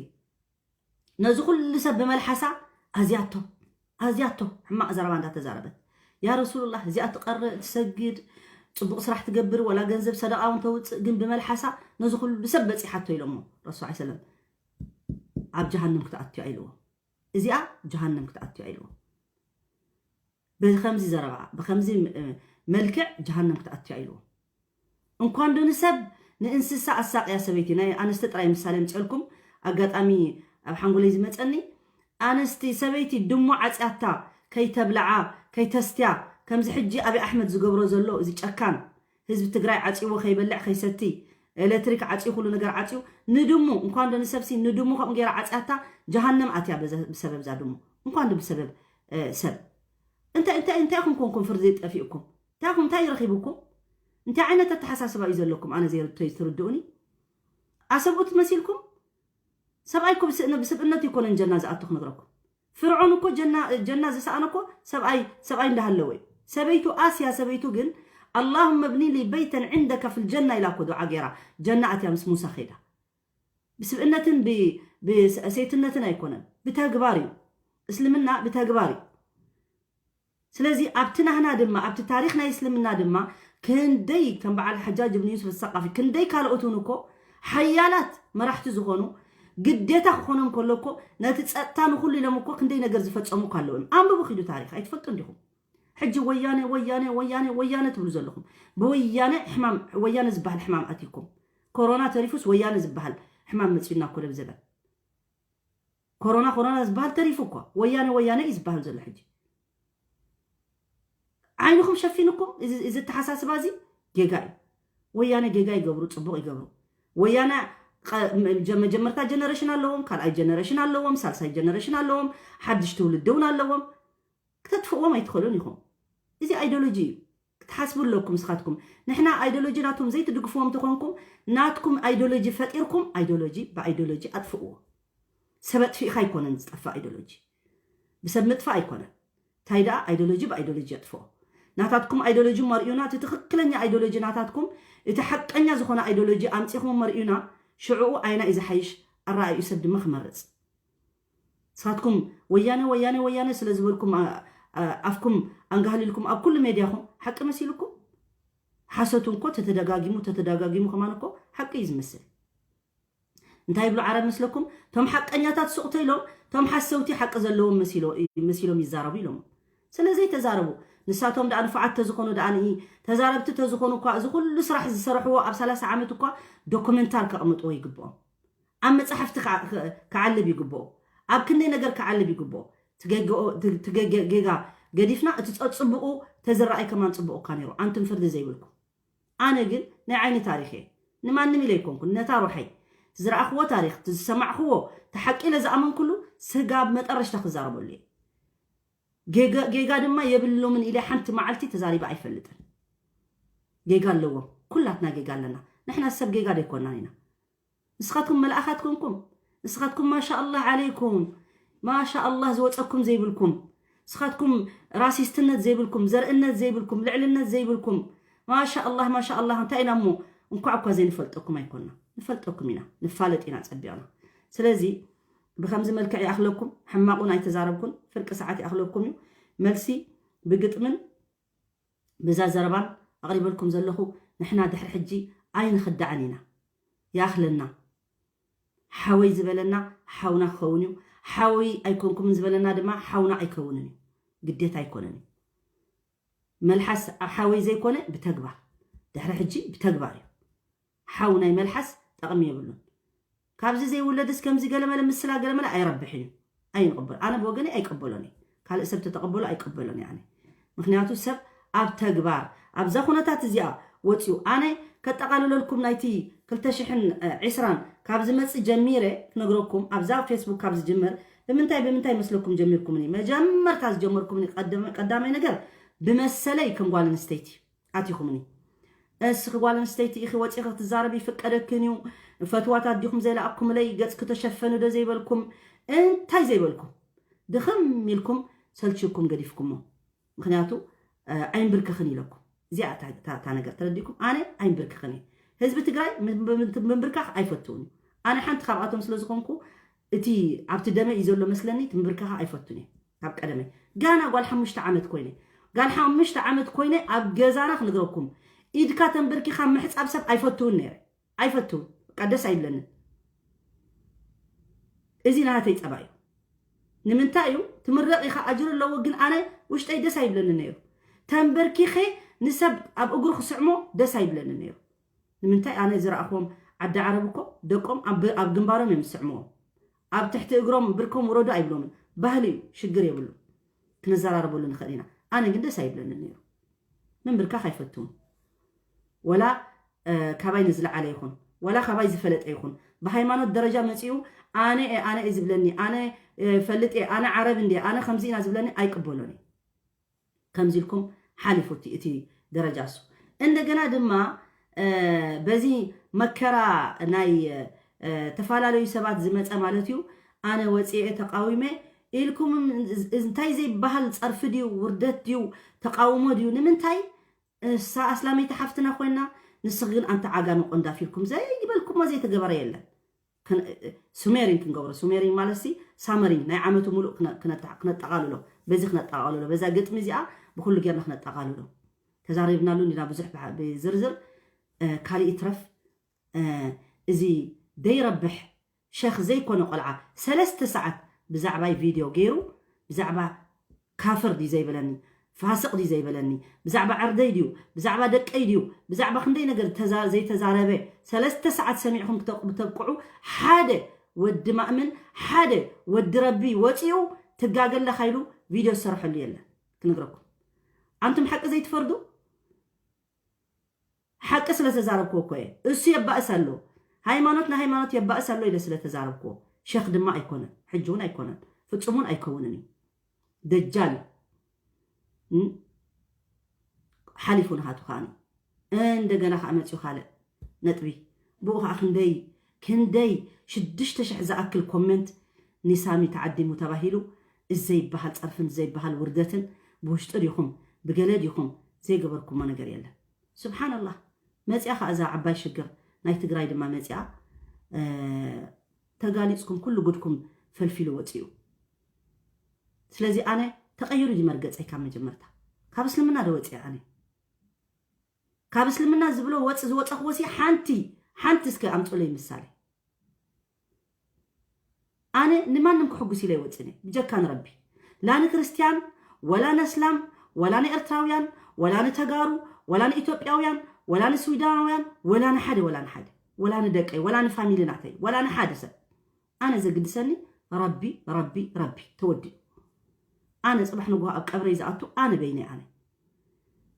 ነዚ ኩሉ ሰብ ብመልሓሳ ኣዝያቶ ኣዝያቶ ሕማቕ ዘረባ እንዳተዛረበት፣ ያ ረሱሉላህ፣ እዚኣ ትቐርእ ትሰግድ፣ ፅቡቕ ስራሕ ትገብር፣ ወላ ገንዘብ ሰደቃ እውን ተውፅእ፣ ግን ብመልሓሳ ነዚ ኩሉ ሰብ በፂሓቶ ኢሎሞ ረሱል ሰለም። ኣብ ጀሃንም ክትኣትዮ ኢልዎ። እዚኣ ጀሃንም ክትኣትዮ ኢልዎ። ብከምዚ ዘረባ ብከምዚ መልክዕ ጀሃንም ክትኣትዮ ኢልዎ። እንኳን ዶ ንሰብ ንእንስሳ ኣሳቅያ ሰበይቲ። ናይ ኣንስቲ ጥራይ ምሳሌ ምፀልኩም ኣጋጣሚ ኣብ ሓንጎለይ ዝመፀኒ፣ ኣንስቲ ሰበይቲ ድሙ ዓፅያታ ከይተብልዓ ከይተስትያ፣ ከምዚ ሕጂ ኣብይ ኣሕመድ ዝገብሮ ዘሎ እዚ ጨካን ህዝቢ ትግራይ ዓፅይዎ ከይበልዕ ከይሰቲ፣ ኤሌክትሪክ ዓፅዩ ኩሉ ነገር ዓፅዩ ንድሙ፣ እንኳን ዶ ንሰብሲ ንድሙ ከምኡ ገይራ ዓፅያታ ጀሃነም ኣትያ ብሰበብ እዛ ድሙ። እንኳን ዶ ብሰበብ ሰብ እንታይ እንታይ እንታይ ኢኹም ኮንኩም ፍርዲ ጠፊእኩም? እንታይ ኢኹም እንታይ ረኺብኩም? እንታይ ዓይነት ኣተሓሳስባ እዩ ዘለኩም? ኣነ ዘይርቶ ትርድኡኒ። ኣሰብኡት መሲልኩም ሰብኣይ እኮ ብስእነ ብስብእነት ይኮነን ጀና ዝኣቱ ክነግረኩም። ፍርዖን እኮ ጀና ጀና ዝሰኣነ እኮ ሰብኣይ ሰብኣይ እንዳሃለወ እዩ። ሰበይቱ ኣስያ ሰበይቱ ግን اللهم ابن لي بيتا عندك في الجنة ኢላ እኮ ዱዓ ገይራ ጀና ኣትያ ምስ ሙሳ ኸይዳ። ብስብእነትን ብሰይትነትን ኣይኮነን ብተግባር እዩ። እስልምና ብተግባር እዩ። ስለዚ ኣብቲ ናህና ድማ ኣብቲ ታሪክ ናይ እስልምና ድማ ክንደይ ከም በዓል ሓጃጅ እብን ዩስፍ ሰቃፊ ክንደይ ካልኦት እውን እኮ ሓያላት መራሕቲ ዝኾኑ ግዴታ ክኾኖም ከሎ እኮ ነቲ ፀጥታ ንኩሉ ኢሎም እኮ ክንደይ ነገር ዝፈፀሙ እኮ ኣለዉ እዮም። ኣንብቡ ኪዱ ታሪክ ኣይትፈልጡ እንዲኹም። ሕጂ ወያነ ወያነ ወያነ ወያነ ትብሉ ዘለኹም ብወያነ ሕማም ወያነ ዝበሃል ሕማም ኣትይኩም። ኮሮና ተሪፉስ ወያነ ዝበሃል ሕማም መፅዩና እኮ ደብ ዘበን ኮሮና ኮሮና ዝበሃል ተሪፉ እኮ ወያነ ወያነ እዩ ዝበሃል ዘሎ ሕጂ። ዓይንኹም ሸፊንኩም እዚ ተሓሳስባ እዚ ጌጋ እዩ። ወያነ ጌጋ ይገብሩ ፅቡቕ ይገብሩ። ወያነ መጀመርታ ጀነሬሽን ኣለዎም፣ ካልኣይ ጀነሬሽን ኣለዎም፣ ሳልሳይ ጀነሬሽን ኣለዎም፣ ሓድሽ ትውልዲ እውን ኣለዎም። ክተጥፍእዎም ኣይትኽእሉን ኢኹም። እዚ ኣይዲዮሎጂ እዩ። ክትሓስቡ ኣለኩም ንስኻትኩም። ንሕና ኣይዲዮሎጂ ናቶም ዘይትድግፍዎም እንተኾንኩም ናትኩም ኣይዲዮሎጂ ፈጢርኩም ኣይዲዮሎጂ ብኣይዲዮሎጂ ኣጥፍእዎ። ሰብ ኣጥፊእካ ኣይኮነን ዝጠፍእ ኣይዲዮሎጂ። ብሰብ ምጥፋእ ኣይኮነን። እንታይ ደኣ ኣይዲዮሎጂ ብኣይዲዮሎጂ የጥፍኦ። ናታትኩም ኣይዲዮሎጂ መርዩና፣ እቲ ትኽክለኛ ኣይዲዮሎጂ ናታትኩም፣ እቲ ሓቀኛ ዝኾነ ኣይዲዮሎጂ ኣምፂኹም መርዩና፣ ሽዕኡ ኣይና እዩ ዝሓይሽ ኣረኣዩ ሰብ ድማ ክመርፅ። ንስኻትኩም ወያነ ወያነ ወያነ ስለ ዝበልኩም ኣፍኩም ኣንጋህሊልኩም ኣብ ኩሉ ሜድያኹም ሓቂ መሲልኩም ሓሰቱ እንኮ ተተደጋጊሙ ተተደጋጊሙ ከማን እኮ ሓቂ እዩ ዝመስል። እንታይ ይብሉ ዓረብ መስለኩም? ቶም ሓቀኛታት ሱቕ ተይሎም ቶም ሓሰውቲ ሓቂ ዘለዎም መሲሎም ይዛረቡ ኢሎም። ስለዘይ ተዛረቡ ንሳቶም ደኣ ንፉዓት ተዝኾኑ ደኣ ንኢ ተዛረብቲ ተዝኾኑ እኳ እዚ ኩሉ ስራሕ ዝሰረሕዎ ኣብ ሰላሳ ዓመት እኳ ዶኩመንታር ከቕምጥዎ ይግብኦም። ኣብ መፅሓፍቲ ክዓልብ ይግብኦ። ኣብ ክንደይ ነገር ክዓልብ ይግብኦ። ጌጋ ገዲፍና እቲ ፀፅቡቑ ተዝረኣይ ከማን ፅቡቕ እኳ ነይሩ ኣንቱም ፍርዲ ዘይብልኩም። ኣነ ግን ናይ ዓይኒ ታሪክ እየ። ንማንም ኢለ ኣይኮንኩን ነታ ሩሐይ ዝረኣኽዎ ታሪክ ዝሰማዕኽዎ ተሓቂ ኢለ ዝኣመንኩሉ ስጋብ መጠረሽታ ክዛረበሉ እየ። ጌጋ ድማ የብሎምን ኢለ ሓንቲ መዓልቲ ተዛሪበ ኣይፈልጥን። ጌጋ ኣለዎም። ኩላትና ጌጋ ኣለና። ንሕና ሰብ ጌጋ ደይኮናን ኢና። ንስኻትኩም መልኣኻት ኮንኩም ንስኻትኩም ማሻ ኣላህ ዓለይኩም ማሻ ኣላህ ዝወፀኩም ዘይብልኩም ንስኻትኩም ራሲስትነት ዘይብልኩም ዘርእነት ዘይብልኩም ልዕልነት ዘይብልኩም ማሻ ኣላህ ማሻ ኣላህ እንታይ ኢና እሞ እንኳዕ እኳ ዘይንፈልጠኩም ኣይኮና ንፈልጠኩም ኢና ንፋለጥ ኢና ፀቢቕና ስለዚ ብከምዚ መልክዕ ይኣኽለኩም ሕማቑን ኣይተዛረብኩን ፍርቂ ሰዓት ይኣኽለኩም እዩ መልሲ ብግጥምን በዛ ዘረባን ኣቕሪበልኩም ዘለኹ ንሕና ድሕሪ ሕጂ ኣይንኽዳዕን ኢና። ይኣኽለና። ሓወይ ዝበለና ሓውና ክኸውን እዩ። ሓወይ ኣይኮንኩምን ዝበለና ድማ ሓውና ኣይከውንን እዩ። ግዴታ ኣይኮነን እዩ። መልሓስ ኣብ ሓወይ ዘይኮነ ብተግባር ድሕሪ ሕጂ ብተግባር እዩ። ሓው ናይ መልሓስ ጠቕሚ የብሉን። ካብዚ ዘይውለድስ ከምዚ ገለመለ ምስላ ገለመለ ኣይረብሕን እዩ። ኣይንቕበል ኣነ ብወገነይ ኣይቀበሎን እየ። ካልእ ሰብ ተተቐበሎ ኣይቀበሎን እየ ኣነ። ምክንያቱ ሰብ ኣብ ተግባር ኣብዛ ኩነታት እዚኣ ወፂኡ ኣነ ከጠቓልለልኩም ናይቲ ክልተ ሽሕን ዕስራን ካብ ዝመፅእ ጀሚረ ክነግረኩም ኣብዛ ፌስቡክ ካብ ዝጅምር ብምንታይ ብምንታይ መስለኩም ጀሚርኩምኒ? መጀመርታ ዝጀመርኩምኒ ቀዳማይ ነገር ብመሰለይ ከም ጓል ኣንስተይቲ ኣቲኹምኒ። እስኺ ጓል ኣንስተይቲ ኢኺ ወፂኺ ክትዛረቢ ይፍቀደክን እዩ። ፈትዋታት ዲኹም ዘይለኣኩምለይ ገፅ ክተሸፈኑ ዶ ዘይበልኩም እንታይ ዘይበልኩም ድኽም ኢልኩም ሰልችኩም ገዲፍኩሞ። ምክንያቱ ኣይንብርከኽን ኢለኩም እዚኣ እታ ነገር ተረዲኩም ኣነ ኣይንብርከኽን እየ። ህዝቢ ትግራይ ምንብርካኽ ኣይፈትውን እዩ። ኣነ ሓንቲ ካብኣቶም ስለ ዝኾንኩ እቲ ኣብቲ ደመ እዩ ዘሎ መስለኒ ትምብርከኻ ኣይፈቱን እየ። ካብ ቀደመይ ጋና ጓል ሓሙሽተ ዓመት ኮይነ ጋል ሓሙሽተ ዓመት ኮይነ ኣብ ገዛና ክነግረኩም ኢድካ ተንበርኪኻ ምሕፃብ ሰብ ኣይፈትውን ነይረ። ኣይፈትውን በቃ ደስ ኣይብለንን። እዚ ናተይ ፀባ እዩ። ንምንታይ እዩ ትምረቕ ኢኻ ኣጅር ኣለዎ ግን ኣነ ውሽጠይ ደስ ኣይብለኒ ነይሩ። ተንበርኪኸ ንሰብ ኣብ እግሩ ክስዕሞ ደስ ኣይብለኒ ነይሩ። ንምንታይ ኣነ ዝረኣኽዎም ዓዲ ዓረብ እኮ ደቆም ኣብ ግንባሮም እዮም ዝስዕምዎም። ኣብ ትሕቲ እግሮም ብርኮም ውረዱ ኣይብሎምን። ባህሊ እዩ ሽግር የብሉ። ክነዘራረበሉ ንኽእል ኢና። ኣነ ግን ደስ ኣይብለኒ ነይሩ። ምንብርካኽ ኣይፈትውን ወላ ካባይ ንዝለዓለ ይኹን ወላ ካባይ ዝፈለጠ ይኹን ብሃይማኖት ደረጃ መፂኡ ኣነ ኣነ ዝብለኒ ኣነ ፈልጥ ኣነ ዓረብ እንዲ ኣነ ከምዚ ኢና ዝብለኒ ኣይቅበሎን እዩ። ከምዚ ኢልኩም ሓሊፉ እቲ ደረጃ እሱ እንደገና ድማ በዚ መከራ ናይ ተፈላለዩ ሰባት ዝመፀ ማለት እዩ። ኣነ ወፅኤ ተቃዊመ ኢልኩም እንታይ ዘይበሃል ፀርፊ ድዩ ውርደት ድዩ ተቃውሞ ድዩ ንምንታይ እሳ ኣስላመይቲ ሓፍትና ኮይና ንስኺ ግን ኣንቲ ዓጋመ ቆንዳፍ ኢልኩም ዘይበልኩሞ ዘይተገበረ የለን። ሱሜሪን ክንገብሮ ሱሜሪን ማለት ሲ ሳመሪን ናይ ዓመቱ ሙሉእ ክነጠቃልሎ በዚ ክነጠቃልሎ በዛ ግጥሚ እዚኣ ብኩሉ ጌርና ክነጠቃልሎ ተዛሪብናሉ እንዲና ብዙሕ ብዝርዝር ካልእ ይትረፍ እዚ ደይረብሕ ሸኽ ዘይኮነ ቆልዓ ሰለስተ ሰዓት ብዛዕባይ ቪድዮ ገይሩ ብዛዕባ ካፍር ድዩ ዘይበለኒ ፋስቕ ድዩ ዘይበለኒ ብዛዕባ ዕርደይ ድዩ ብዛዕባ ደቀይ ድዩ ብዛዕባ ክንደይ ነገር ዘይተዛረበ ሰለስተ ሰዓት ሰሚዕኹም ብተብቅዑ ሓደ ወዲ ማእምን ሓደ ወዲ ረቢ ወፂኡ ትጋገለኻ ኢሉ ቪድዮ ዝሰርሐሉ የለን። ክንግረኩም ኣንቱም ሓቂ ዘይትፈርዱ ሓቂ ስለተዛረብክዎ እኮ እየ። እሱ የባእስ ኣሎ ሃይማኖት ንሃይማኖት የባእስ ኣሎ ኢለ ስለተዛረብክዎ ሸኽ ድማ ኣይኮነን ሕጂ እውን ኣይኮነን ፍፁም እውን ኣይከውንን እዩ። ደጃል ሓሊፉ ንሃቱ ከዓኒ እንደገና ከዓ መፅኡ ካልእ ነጥቢ ብኡ ከዓ ክንደይ ክንደይ ሽዱሽተ ሽሕ ዝኣክል ኮመንት ንሳሚ ተዓዲሙ ተባሂሉ እዘይበሃል ፀርፍን ዘይበሃል ውርደትን ብውሽጢ ዲኹም ብገለ ዲኹም ዘይገበርኩሞ ነገር የለን። ስብሓንላህ መፅያ ከዓ እዛ ዓባይ ሽግር ናይ ትግራይ ድማ መፅያ ተጋሊፅኩም ኩሉ ጉድኩም ፈልፊሉ ወፅኡ። ስለዚ ኣነ ተቐይሩ ድዩ መርገፀይ ካብ መጀመርታ ካብ እስልምና ዶ ወፅየ ኣነ ካብ እስልምና ዝብሎ ወፅ ዝወፀኽዎ ሲ ሓንቲ ሓንቲ እስከ ኣምፁለይ ምሳሌ ኣነ ንማንም ክሕጉስ ኢለ ይወፅን እየ ብጀካ ንረቢ ላ ንክርስትያን ወላ ነስላም ወላ ንኤርትራውያን ወላ ንተጋሩ ወላ ንኢትዮጵያውያን ወላ ንስዊዳናውያን ወላ ንሓደ ወላ ንሓደ ወላ ንደቀይ ወላ ንፋሚሊ ናተይ ወላ ንሓደ ሰብ ኣነ ዘግድሰኒ ረቢ ረቢ ረቢ ተወዲኡ ኣነ ፅባሕ ንግሆ ኣብ ቀብረይ ዝኣቱ ኣነ በይነይ ኣነ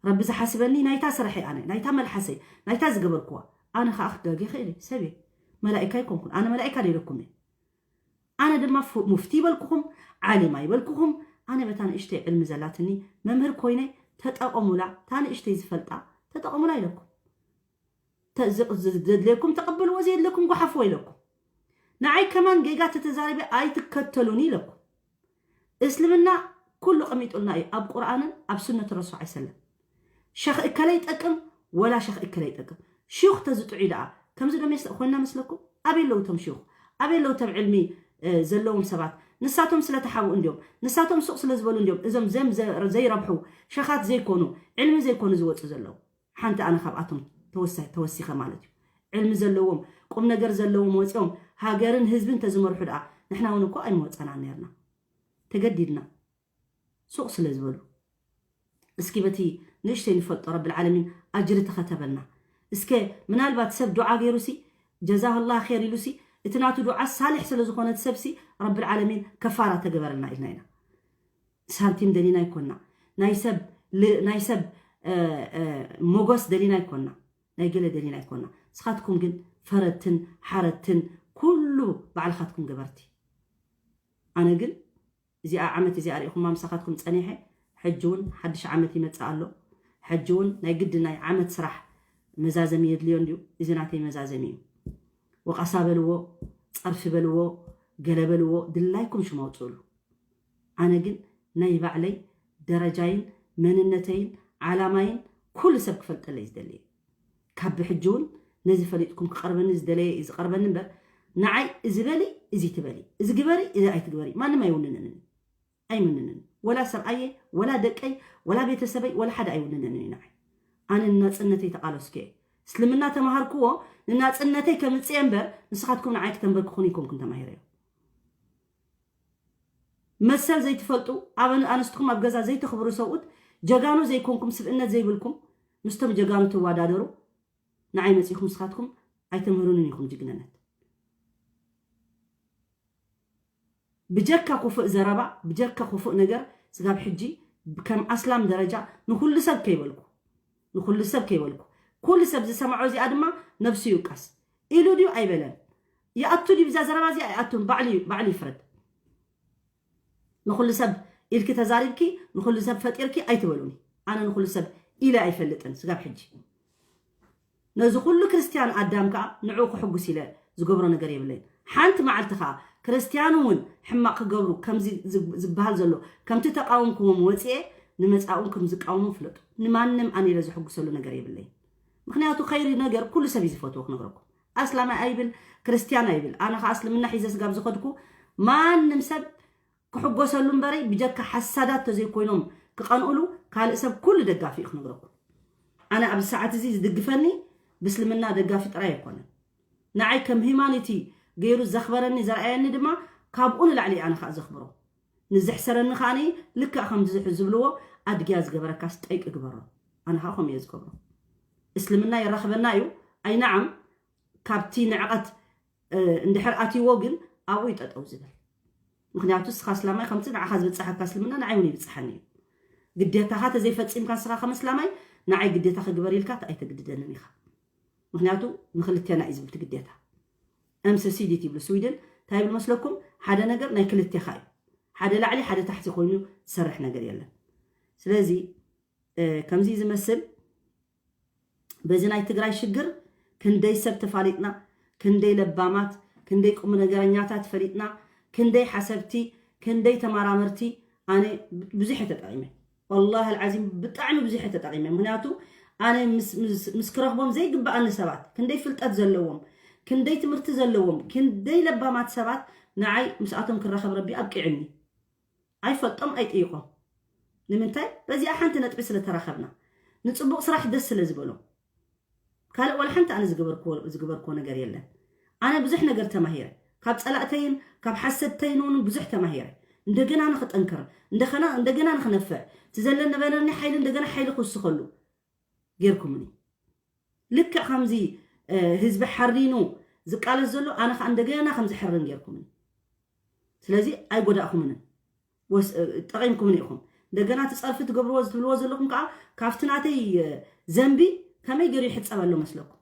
ረቢ ዝሓስበኒ ናይታ ስርሐይ ኣነ ናይታ መልሓሰይ ናይታ ዝገበርክዋ ኣነ ከዓ ክጋጌ ይኽእል እየ ሰብ እየ መላኢካ ኣይኮንኩን ኣነ መላኢካ ደይለኩም እየ ኣነ ድማ ሙፍቲ ይበልኩኹም ዓሊማ ይበልኩኹም ኣነ በታ ንእሽተይ ዕልሚ ዘላትኒ መምህር ኮይነ ተጠቐሙላ እታ ንእሽተይ ዝፈልጣ ተጠቐሙላ ኢለኩም ዘድልየኩም ተቐበልዎ ዘየድለኩም ጓሓፍዎ ኢለኩም ንዓይ ከማን ጌጋ ተተዛረበ ኣይትከተሉኒ ኢለኩም እስልምና ኩሉ ቀሚጡልና እዩ ኣብ ቁርኣንን ኣብ ሱነት ረሱል ዓይ ሰለም ሸኽ እከለ ይጠቅም ወላ ሸኽ እከለ ይጠቅም ሹኽ ተዝጥዑ ደኣ ከምዚ ዶ ኮይና መስለኩም ኣበይ ኣለዉ ቶም ሹኽ ኣበይ ኣለዉ ቶም ዕልሚ ዘለዎም ሰባት ንሳቶም ስለተሓቡ እንዲዮም ንሳቶም ሱቕ ስለ ዝበሉ እንዲዮም እዞም ዘም ዘይረብሑ ሸኻት ዘይኮኑ ዕልሚ ዘይኮኑ ዝወፁ ዘለዉ ሓንቲ ኣነ ካብኣቶም ተወሲኸ ማለት እዩ ዕልሚ ዘለዎም ቁም ነገር ዘለዎም ወፂኦም ሃገርን ህዝብን ተዝመርሑ ደኣ ንሕና እውን እኮ ኣይመወፀናን ነርና ተገዲድና ሱቕ ስለ ዝበሉ እስኪ በቲ ንእሽተይ ንፈልጦ ረብል ዓለሚን ኣጅሪ ተኸተበልና እስከ ምናልባት ሰብ ዱዓ ገይሩ ሲ ጀዛህ ላ ር ኢሉሲ፣ እቲ ናቱ ዱዓ ሳልሕ ስለ ዝኾነ እቲ ሰብሲ፣ ረብል ዓለሚን ከፋራ ተገበረልና ኢልና ኢና። ሳንቲም ደሊና ኣይኮና፣ ናይ ሰብ ል- ናይ ሰብ እ፣ እ፣ ሞገስ ደሊና ኣይኮና፣ ናይ ገለ ደሊና ኣይኮና። ንስኻትኩም ግን ፈረድትን ሓረድትን ኩሉ ባዕልኻትኩም ገበርቲ። ኣነ ግን እዚኣ ዓመት እዚኣ ሪኢኹማ ምሳኻትኩም ጸኒሐ። ሕጂ እውን ሓድሽ ዓመት ይመጽእ ኣሎ። ሕጂ እውን ናይ ግዲ ናይ ዓመት ስራሕ መዛዘሚ የድልዮ እንድዩ። እዚ ናተይ መዛዘሚ እዩ። ወቐሳ በልዎ፣ ጸርፊ በልዎ፣ ገለ በልዎ፣ ድላይኩም ሽም ኣውጽእሉ። ኣነ ግን ናይ ባዕለይ ደረጃይን መንነተይን ዓላማይን ኩሉ ሰብ ክፈልጠለይ ዝደሊ እየ። ካብ ብሕጂ እውን ነዚ ፈሊጥኩም ክቐርበኒ ዝደለየ እዩ ዝቐርበኒ እምበር፣ ንዓይ እዚ በሊ፣ እዚ ትበሊ፣ እዚ ግበሪ፣ እዚ ኣይትግበሪ፣ ማንም ኣይውንንንን። ኣይውንንን። ወላ ሰብኣየ፣ ወላ ደቀይ፣ ወላ ቤተሰበይ፣ ወላ ሓደ ኣይውንንንን እዩ ንዓይ። ኣነ ንናጽነተይ ተቓለስኩ እየ። እስልምና ተማሃርክዎ፣ ንናጽነተይ ከምጽእ እምበር፣ ንስኻትኩም ንዓይ ክተንበርክኹን ይኮንኩም ተማሂረዮ። መሰል ዘይትፈልጡ፣ ኣብ ኣንስትኹም ኣብ ገዛ ዘይተኽብሩ ሰብኡት፣ ጀጋኑ ዘይኮንኩም፣ ስብእነት ዘይብልኩም፣ ምስቶም ጀጋኑ ትወዳደሩ፣ ንዓይ መጺኹም ንስኻትኩም ኣይተምህሩንን ኢኹም ጅግንነት። ብጀካ ክፉእ ዘረባ፣ ብጀካ ክፉእ ነገር፣ ስጋብ ሕጂ ከም ኣስላም ደረጃ ንኹሉ ሰብ ከይበልኩ፣ ንኹሉ ሰብ ከይበልኩ፣ ኩሉ ሰብ ዝሰምዖ እዚኣ ድማ ነብሱ ይውቀስ። ኢሉ ድዩ ኣይበለን? ይኣቱ ድዩ ብዛ ዘረባ እዚኣ? ኣይኣቱን። ባዕሉ እዩ፣ ባዕሉ ይፍረድ። ንኹሉ ሰብ ኢልኪ ተዛሪብኪ፣ ንኹሉ ሰብ ፈጢርኪ ኣይትበሉኒ። ኣነ ንኹሉ ሰብ ኢለ ኣይፈልጥን ስጋብ ሕጂ። ነዚ ኩሉ ክርስትያን ኣዳም ከኣ ንዕኡ ክሕጉስ ኢለ ዝገብሮ ነገር የብለይን። ሓንቲ መዓልቲ ከኣ ክርስትያን እውን ሕማቕ ክገብሩ ከምዚ ዝ- ዝበሃል ዘሎ ከምቲ ተቃወምክዎም ወፅኤ ንመጻእውን ከም ዝቃወሙ ፍለጡ። ንማንም ኣነ ኢለ ዝሕጉሰሉ ነገር የብለይን። ምክንያቱ ኸይሪ ነገር ኩሉ ሰብ እዩ ዝፈትዎ ክነግረኩም። ኣስላማይ ኣይብል፣ ክርስትያን ኣይብል። ኣነ ከኣ እስልምና ሒዘ ስጋብ ዝኸድኩ ማንም ሰብ ክሕጎሰሉ እምበረይ ብጀካ ሓሳዳት ተዘይኮይኖም ክቐንኡሉ ካልእ ሰብ ኩሉ ደጋፊ እዩ ክነግረኩም። ኣነ ኣብዚ ሰዓት እዚ ዝድግፈኒ ብእስልምና ደጋፊ ጥራይ ኣይኮነን። ንዓይ ከም ሂማኒቲ ገይሩ ዘኽበረኒ ዘርኣየኒ ድማ ካብኡ ንላዕሊ ኣነ ከዓ ዘኽብሮ። ንዝሕሰረኒ ከዓኒ ልክዕ ከም ዝብልዎ ኣድግያ ዝገበረካስ ጠይቂ ግበሮ። ኣነ ከዓ ከምኡ እየ ዝገብሮ። እስልምና የራኽበና እዩ። ኣይነዓም ካብቲ ንዕቐት እንድሕር ኣትይዎ ግን ኣብኡ እዩ ጠጠው ዝብል። ምክንያቱ ንስኻ እስላማይ ከምቲ ንዓኻ ዝበፅሓካ እስልምና ንዓይ እውን ይብፅሓኒ እዩ። ግዴታኻ ተዘይፈፂምካ ንስኻ ከም እስላማይ ንዓይ ግዴታ ክግበር ኢልካ ኣይተግድደንን ኢኻ። ምክንያቱ ንክልቴና እዩ ዝብል እቲ ግዴታ። M C C D ትብሉ ስዊድን እንታይ ይብል መስለኩም? ሓደ ነገር ናይ ክልቴኻ እዩ። ሓደ ላዕሊ ሓደ ታሕቲ ኮይኑ ዝሰርሕ ነገር የለን። ስለዚ ከምዚ ዝመስል በዚ ናይ ትግራይ ሽግር ክንደይ ሰብ ተፋሊጥና፣ ክንደይ ለባማት፣ ክንደይ ቁም ነገረኛታት ፈሊጥና፣ ክንደይ ሓሰብቲ፣ ክንደይ ተመራመርቲ ኣነ ብዙሕ ተጠቂመ። ወላሂ ኣልዓዚም ብጣዕሚ ብዙሕ ተጠቂመ። ምክንያቱ ኣነ ምስ ክረኽቦም ዘይግበኣኒ ሰባት፣ ክንደይ ፍልጠት ዘለዎም፣ ክንደይ ትምህርቲ ዘለዎም፣ ክንደይ ለባማት ሰባት ንዓይ ምስኣቶም ክራኸብ ረቢ ኣብቂዕኒ። ኣይፈልጦም ኣይጥይቆም። ንምንታይ? በዚኣ ሓንቲ ነጥቢ ስለ ተራኸብና፣ ንፅቡቕ ስራሕ ደስ ስለ ዝበሎም። ካልእ ዋላ ሓንቲ ኣነ ዝገበርክዎ ዝገበርክዎ ነገር የለን። ኣነ ብዙሕ ነገር ተማሂረ፣ ካብ ፀላእተይን ካብ ሓሰድተይን እውን ብዙሕ ተማሂረ። እንደገና ንክጠንክር፣ እንደገና እንደገና ንክነፍዕ፣ እቲ ዘለ ነበረኒ ሓይሊ እንደገና ሓይሊ ክውስኸሉ ጌርኩምኒ። ልክዕ ከምዚ ህዝቢ ሓሪኑ ዝቃለስ ዘሎ ኣነ ከዓ እንደገና ከምዚ ሕርን ጌርኩምኒ። ስለዚ ኣይጎዳእኩምንን ጠቂምኩምኒ ኢኹም። እንደገና እቲ ፀርፊ ትገብርዎ ዝትብልዎ ዘለኹም ከዓ ካብቲ ናተይ ዘንቢ ከመይ ገይሩ ይሕፀብ ኣሎ መስለኩም?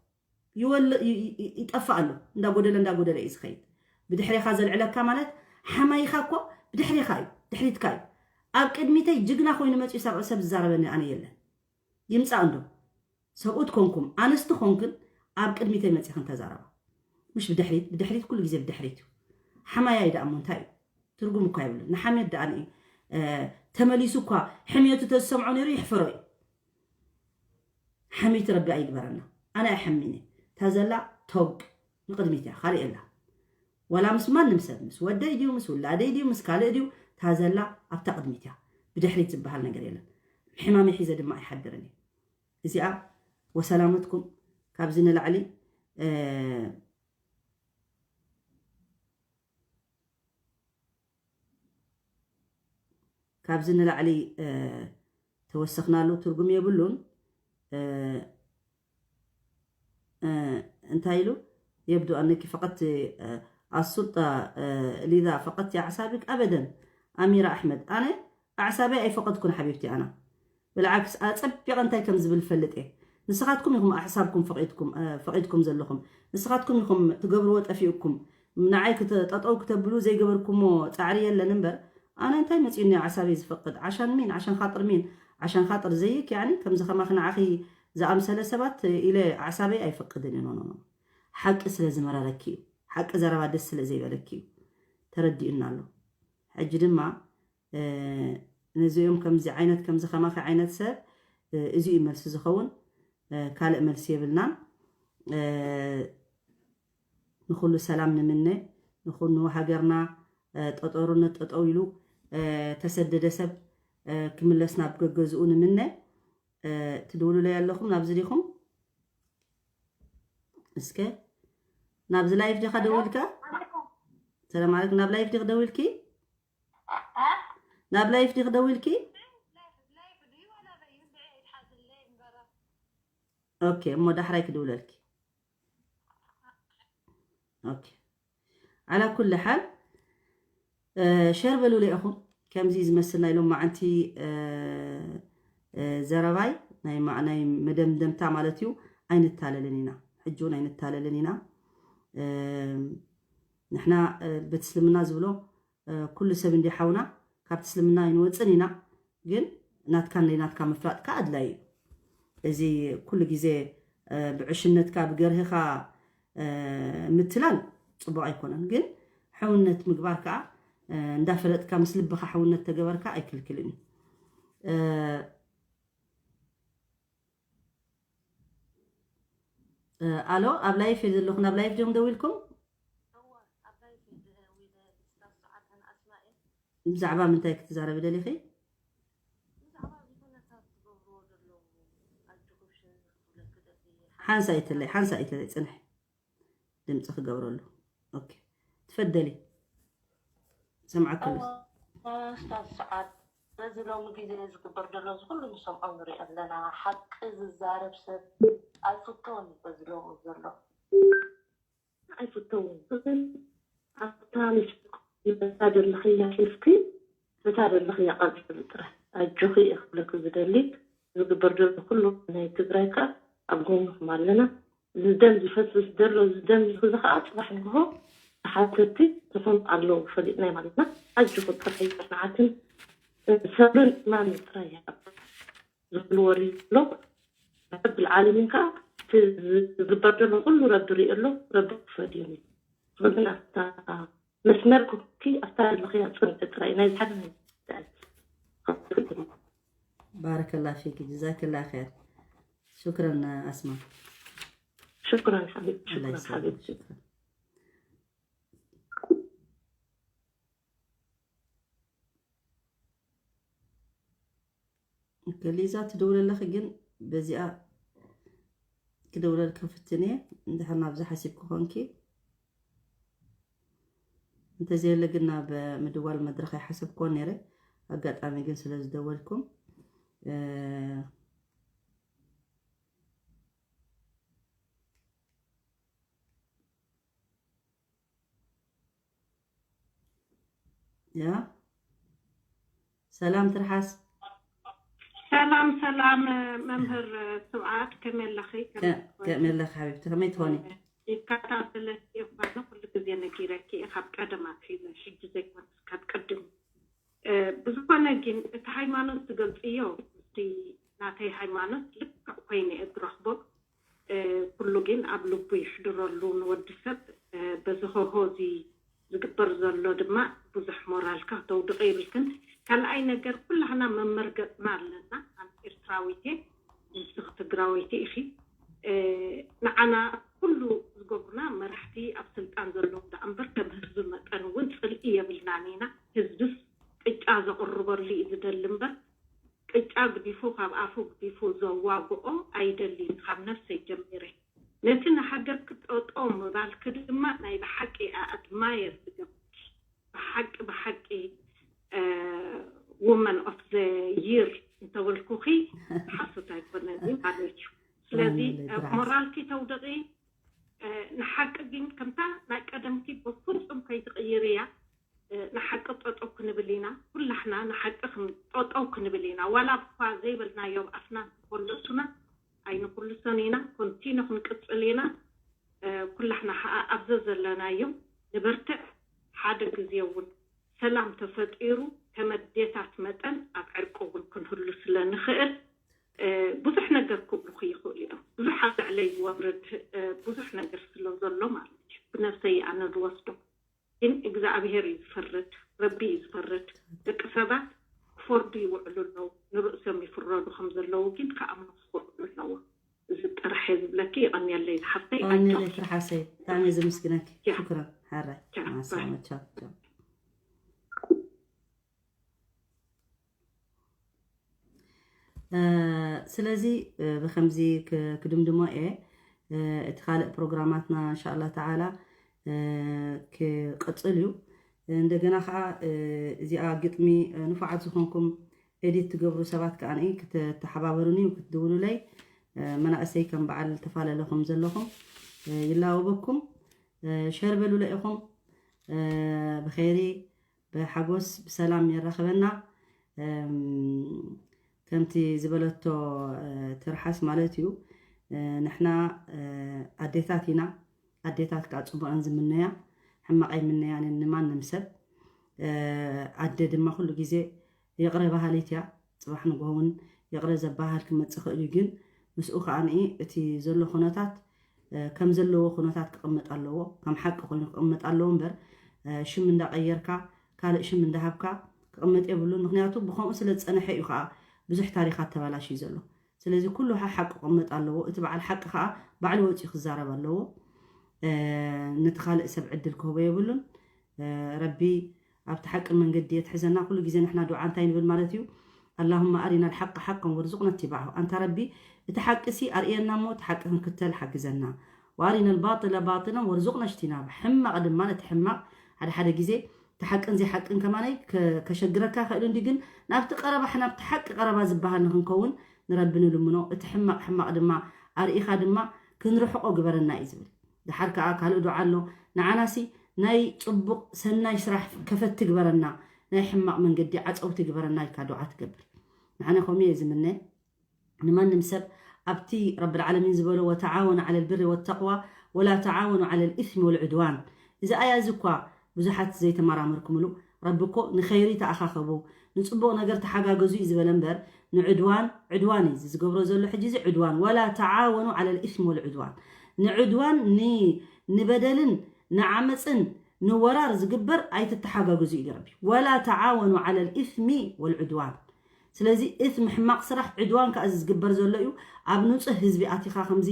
ይጠፍእ ኣሎ። እንዳጎደለ እንዳጎደለ እዩ ዝኸይድ። ብድሕሬኻ ዘልዕለካ ማለት ሓማይኻ እኮ ብድሕሬኻ እዩ፣ ድሕሪትካ እዩ። ኣብ ቅድሚተይ ጅግና ኮይኑ መፅኡ ሰብ ዝዛረበኒ ኣነ የለን። ይምፃእ እንዶ ሰብኡት ኮንኩም ኣንስቲ ኮንክን ኣብ ቅድሚተይ መፂኽን ተዛረባ። ምሽ ብድሕሪት ብድሕሪት ኩሉ ግዜ ብድሕሪት እዩ። ሓማያይ ደኣ እሞ እንታይ እዩ? ትርጉም እኳ የብሉን። ንሓሜት ደኣ ንኢ ተመሊሱ እኳ ሕሜቱ ተዝሰምዖ ነይሩ ይሕፍሮ እዩ። ሓሜት ረቢ ኣይግበረና። ኣነ ኣይሓሚን እየ። እታ ዘላ ተውቅ ንቅድሚት እያ፣ ካልእ የላ። ዋላ ምስ ማንም ሰብ፣ ምስ ወደይ ድዩ፣ ምስ ውላደይ ድዩ፣ ምስ ካልእ ድዩ፣ እታ ዘላ ኣብታ ቅድሚት እያ። ብድሕሪት ዝበሃል ነገር የለን። ሕማመይ ሒዘ ድማ ኣይሓድርን እየ። እዚኣ ወሰላመትኩም ካብዚ ንላዕሊ ካብዚ ንላዕሊ ተወሰኽናሉ ትርጉም የብሉን። እንታይ ኢሉ يبدو أنك فقدت، آه، السلطة، آه، لذا فقدت أعصابك. أبدا أميرة أحمد، أنا أعصابي أي فقدكن حبيبتي. أنا بالعكس أتصبق أنت كم زبل فلت إيه. ንስኻትኩም ኢኹም ኣሕሳብኩም ፈቒድኩም፣ እ፣ ፈቒድኩም ዘለኹም። ንስኻትኩም ኢኹም ትገብርዎ ጠፊኡኩም። ንዓይ ክተ-፣ ጠጠው ክተብሉ ዘይገበርኩሞ ጻዕሪ የለን እምበር፣ ኣነ እንታይ መጺኡኒ ኣዕሳበይ ዝፈቅድ? ዓሻን ሚን፣ ዓሻን ኻጥር ሚን፣ ዓሻን ኻጥር ዘይክ፣ ያኒ ከምዚ ኸማኺ ንዓኺ ዝኣምሰለ ሰባት ኢለ ኣዕሳበይ ኣይፈቅድን እዩ። ኖ፣ ኖ፣ ኖ። ሓቂ ስለ ዝመረረኪ እዩ። ሓቂ ዘረባ ደስ ስለ ዘይበለኪ እዩ። ተረዲኡና ኣሎ። ሕጂ ድማ፣ እ፣ ነዚኦም ከምዚ ዓይነት፣ ከምዚ ኸማኺ ዓይነት ሰብ፣ እ፣ እዚ እዩ መልሲ ዝኸውን። እ፣ ካልእ መልሲ የብልናን። እ፣ ንኹሉ ሰላም ንምነ፣ ንኹኑ ሃገርና፣ እ፣ ጠጠሩነት ጠጠው ኢሉ፣ እ፣ ተሰደደ ሰብ፣ እ፣ ክምለስ ናብ ገገዝኡ ንምነ። እ፣ ትድውሉለይ ኣለኹም፣ ናብዚ ዲኹም? እስከ፣ ናብዚ ላይፍ ዲኻ ደዊልካ? ሰላም ዓለይኩም፣ ናብ ላይፍ ዲኽ ደዊልኪ? ናብ ላይፍ ዲኽ ደዊልኪ? ኦኬ፣ እሞ ዳሕራይ ክድውለልኪ። ኦኬ። ዓላ ኩል ሓል፣ እ፣ ሸር በሉለይ ኢኹም። ከምዚ ዝመስል ናይ ሎማዓንቲ፣ እ፣ እ፣ ዘረባይ ናይ ማ-፣ ናይ መደምደምታ ማለት እዩ። ኣይንታለልን ኢና። ሕጂ እውን ኣይንታለልን ኢና። እ፣ ንሕና፣ እ፣ ቤት እስልምና ዝብሎ፣ እ፣ ኩሉ ሰብ እንዲ ሓውና፣ ካብቲ እስልምና ኣይንወፅን ኢና። ግን ናትካን ናይ ናትካ ምፍላጥ ከዓ ኣድላዪ እዩ። እዚ ኩሉ ግዜ፣ እ፣ ብዕሽነትካ ብገርህኻ፣ እ፣ ምትላል ፅቡቕ ኣይኮነን። ግን ሕውነት ምግባር ከዓ፣ እ፣ እንዳፈለጥካ ምስ ልብኻ ሕውነት ተገበርካ ኣይክልክልን እዩ። እ፣ እ፣ ኣሎ፣ ኣብ ላይፍ እየ ዘለኹ። ናብ ላይፍ ዲኹም ደዊልኩም? እወ፣ ኣብ ላይፍ እየ ደዊለ፣ ኡስታዝ ሰዓድ፣ ኣነ ኣስማኤል። ብዛዕባ ምንታይ ክትዛረቢ ደሊኺ? ብዛዕባ እዚ ኩነታት ዝገብርዎ ዘለዉ ኣጆኹም ሽር ክብለኪ ደሊ። ሓንሳእ ይትለይ፣ ሓንሳእ ይትለይ፣ ጽንሒ። ድምጺ ክገብረሉ። ኦኬ። ትፈደሊ። ሰምዓኪ ኣሎ። እወ፣ ኡስታዝ ሰዓድ፣ በዚ ሎሚ ግዜ ዝግበር ዘሎ እዚ ኩሉ ንሰምዖ ንሪኦ ኣለና። ሓቂ ዝዛረብ ሰብ ኣይፍቶን እዩ በዚ ሎሚ ዘሎ። ኣይፍተውን። ግን ኣብታ ምስ ነታ ዘለኽያ ሒዝኪ፣ ነታ ዘለኽያ ቀጽሊ ጥራይ። ኣጆኺ እየ ክብለኪ ዝደሊ። ዝግበር ዘሎ ኩሉ ናይ ትግራይ ከኣ ኣብ ጎንኹም ኣለና። እዚ ደም ዝፈስስ ዘሎ፣ እዚ ደም እዚ ከኣ ጽባሕ ንግሆ ተሓተቲ ዝኾኑ ኣለዉ ፈሊጥና ማለት ኢና። ኣጆኺ ጥራሕ ይጽንዓትን ሰብርን ኢማንን ጥራይ ይሃብ። ዝብልዎ ሪሎ ረብል ዓለሚን ከዓ እቲ ዝግበር ዘሎ ኩሉ ረቢ ሪኦ ኣሎ። ረቢ ክፈድዮም እዩ። ግን ኣብታ መስመር ኩኪ ኣብታ ዘለኽያ ፅንቂ ጥራይ ናይ ሓደ ናይ ባረከላ ፊክ ጀዛከላ ኸይር። ሹክረን ኣስማ። ሽክረን ሓቢብ። ኣላ ሽክረን ይስለምክ ሓቢብ። ሽክረን። ኦኬ፣ ሊዛ ትደውለለኺ ግን በዚኣ ክደውለልኪ ክፍትን እየ። እንድሕር ናብዚ ሓሲብኪ ኮንኪ እንተዘየለ ግን ናብ ምድዋል መድረኽ ኣይሓሰብክዎን ነይረ። ኣጋጣሚ ግን ስለ ዝደወልኩም፣ እ፣ ያ ሰላም ትርሓስ። ሰላም ሰላም፣ መምህር ስብዓት፣ ከመይ ኣለኺ? ከመይ ከ-፣ ትኾኒ? ከመይ ኣለኺ ሓቢብቲ? ከመይ ትኾኒ? ይከታተለኪ እየ፣ እኳ ኩሉ ግዜ ነጊረኪ እየ፣ ካብ ቀደም ኣትሒዘ፣ ሕጂ ዘይኮነስ ካብ ቅድም። እ፣ ብዝኾነ ግን እቲ ሃይማኖት ትገልጽዮ፣ እቲ ናተይ ሃይማኖት ልክዕ ኮይነ እየ ዝረኽቦ። እ፣ ኩሉ ግን ኣብ ልቡ ይሕድረሉ ንወዲ ሰብ። እ፣ በዚ ሆሆ እዚ ዝግበር ዘሎ ድማ ብዙሕ ሞራልካ ከተውድቐ የብልክን። ካልኣይ ነገር፣ ኩላህና መመርገጽና ኣለና። ኣነ ኤርትራዊት እየ፣ ንስኺ ትግራወይቲ ኢኺ። እ፣ ንዓና ኩሉ ዝገብሩና መራሕቲ ኣብ ስልጣን ዘለዉ ደኣ እምበር፣ ከም ህዝቢ መጠን እውን ጽልኢ የብልናን ኢና። ህዝብስ ቅጫ ዘቕርበሉ እዩ ዝደሊ እምበር፣ ቅጫ ግዲፉ፣ ካብ ኣፉ ግዲፉ ዘዋግኦ ኣይደልይን፣ ካብ ነፍሰይ ጀሚረ። ነቲ ንሃገርኪ ጠጠው ምባልኪ ድማ ናይ ብሓቂ ኣድማየር ዝገብር፣ ብሓቂ፣ ብሓቂ፣ እ፣ Woman of the Year እንተበልኩኺ ሓሶት ኣይኮነን ማለት እዩ። ስለዚ፣ ኣነ እ፣ ትርሓስ። ሞራልኪ ተውድቒ፣ ንሓቂ ግን ከምታ ናይ ቀደምኪ ብፍጹም ከይትቕይርያ። ንሓቂ ጠጠው ክንብል ኢና። ኩላሕና ንሓቂ ጠጠው ክንብል ኢና። ዋላ እኳ ዘይበልናዮ ብኣፍና እንተኾልሱና ኣይንኹልሶን ኢና። ኮንቲኖ ክንቅጽል ኢና። ኩላሕና ከዓ ኣብዘ ዘለናዮ ንበርትዕ። ሓደ ግዜ እውን ሰላም ተፈጢሩ ከም ኣዴታት መጠን ኣብ ዕርቂ እውን ክንህሉ ስለ ንኽእል ብዙሕ ነገር ክብሉኺ ይኽእሉ እዮም። ብዙሕ ኣብ ልዕለይ ይወርድ ብዙሕ ነገር ስለ ዘሎ ማለት እዩ። ብነብሰይ ኣነ ዝወስዶ ግን እግዚኣብሔር እዩ ዝፈርድ፣ ረቢ እዩ ዝፈርድ። ደቂ ሰባት ክፈርዱ ይውዕሉ ኣለዉ፣ ንርእሶም ይፍረዱ ከም ዘለዉ ግን ክኣምኑ ክኽእሉ ኣለዎ። እዚ ጥራሕ እየ ዝብለኪ። ይቐንየለይ ዝሓፍተይ። ይቐንየለይ ኣጆኺ። ትርሓሰይ፣ ብጣዕሚ እየ ዘመስግነኪ። ያ። ሽክረን ሓራይ። ያ፣ ማሰላማ፣ ባይ። ቻው፣ ቻው። እ፣ ስለዚ እ፣ ብከምዚ ክ- ክድምድሞ እየ። እ፣ እቲ ካልእ ፕሮግራማትና እንሻላ ተዓላ እ፣ ክቅፅል እዩ። እንደገና ከዓ እ፣ እዚኣ ግጥሚ እ፣ ንፉዓት ዝኾንኩም ኤዲት ትገብሩ ሰባት ከዓ ክትተሓባበሩኒ ክትድውሉለይ እ፣ መናእሰይ ከም በዓል ተፋለለኹም ዘለኹም እ፣ ይላወበኩም። እ፣ ሸር በሉለ ኢኹም እ፣ ብኸይሪ ብሓጎስ ብሰላም የራኽበና። እም፣ ከምቲ ዝበለቶ እ፣ ትርሓስ ማለት እዩ። እ፣ ንሕና እ፣ ኣዴታት ኢና። ኣዴታት ከዓ ፅቡቐን ዝምነያ ሕማቕ ኣይምነያንን ንማንም ሰብ። እ፣ ኣደ ድማ ኩሉ ግዜ ይቕረ በሃሊት እያ። ፅባሕ ንግሆ እውን ይቕረ ዘበሃል ክመፅእ ክእል እዩ። ግን ምስኡ ከዓ እቲ ዘሎ ኩነታት እ፣ ከም ዘለዎ ኩነታት ክቕመጥ ኣለዎ። ከም ሓቂ ኮይኑ ክቕመጥ ኣለዎ እምበር እ፣ ሽም እንዳቐየርካ ካልእ ሽም እንዳሃብካ ክቕመጥ የብሉን። ምክንያቱ ብከምኡ ስለ ዝፀነሐ እዩ ከዓ ብዙሕ ታሪኻት ተባላሽዩ ዘሎ። ስለዚ ኩሉ ሓ- ሓቂ ክቕመጥ ኣለዎ። እቲ በዓል ሓቂ ከዓ ባዕሉ ወፂኡ ክዛረብ ኣለዎ። እ፣ ነቲ ካልእ ሰብ ዕድል ክህቦ የብሉን። እ፣ ረቢ ኣብቲ ሓቂ መንገዲ የትሕዘና። ኩሉ ግዜ ንሕና ዱዓ እንታይ ንብል ማለት እዩ? اللهم أرنا الحق حقا وارزقنا اتباعه። ኣንታ ረቢ እቲ ሓቂ ሲ ኣርእየና እሞ እቲ ሓቂ ክንክተል ሓግዘና። وأرنا الباطل باطلا وارزقنا اجتنابه። ሕማቕ ድማ ነቲ ሕማቕ ሓደ ሓደ ግዜ እቲ ሓቅን ዘይሓቅን ከማነይ ከ- ከሸግረካ ይኽእል እንዲ ግን ናብቲ ቀረባ ናብቲ ሓቂ ቀረባ ዝበሃል ንክንከውን ንረቢ ንልምኖ። እቲ ሕማቕ ሕማቕ ድማ ኣርኢኻ ድማ ክንርሕቆ ግበረና እዩ ዝብል። ድሓር ከዓ ካልእ ዱዓ ኣሎ። ንዓናሲ ናይ ፅቡቕ ሰናይ ስራሕ ከፈት ትግበረና፣ ናይ ሕማቕ መንገዲ ዓፀው ትግበረና ኢልካ ዱዓ ትገብር። ንዓነ ከምኡ እየ ዝምነ። ንማንም ሰብ ኣብቲ ረቢ ልዓለሚን ዝበሎ ወተዓወኑ ዓለ ልብሪ ወተቅዋ ወላ ተዓወኑ ዓለ ልኢስሚ ወልዕድዋን። እዚ ኣያ እዚ እኳ ብዙሓት ዘይተመራመርኩምሉ። ረቢ እኮ ንኸይሪ ተኣኻኸቡ ንፅቡቕ ነገር ተሓጋገዙ እዩ ዝበለ እምበር ንዕድዋን ዕድዋን እዩ እዚ ዝገብሮ ዘሎ ሕጂ እዚ ዕድዋን ወላ ተዓወኑ ዓለ ልኢስሚ ወልዕድዋን ንዕድዋን ን- ንበደልን ንዓመፅን ንወራር ዝግበር ኣይትተሓጋገዙ ኢሉ ረቢ ወላ ተዓወኑ ዓለ ልኢስሚ ወልዕድዋን። ስለዚ እቲ ምሕማቕ ስራሕ ዕድዋን ከዓ እዚ ዝግበር ዘሎ እዩ። ኣብ ንፁህ ህዝቢ ኣቲኻ ከምዚ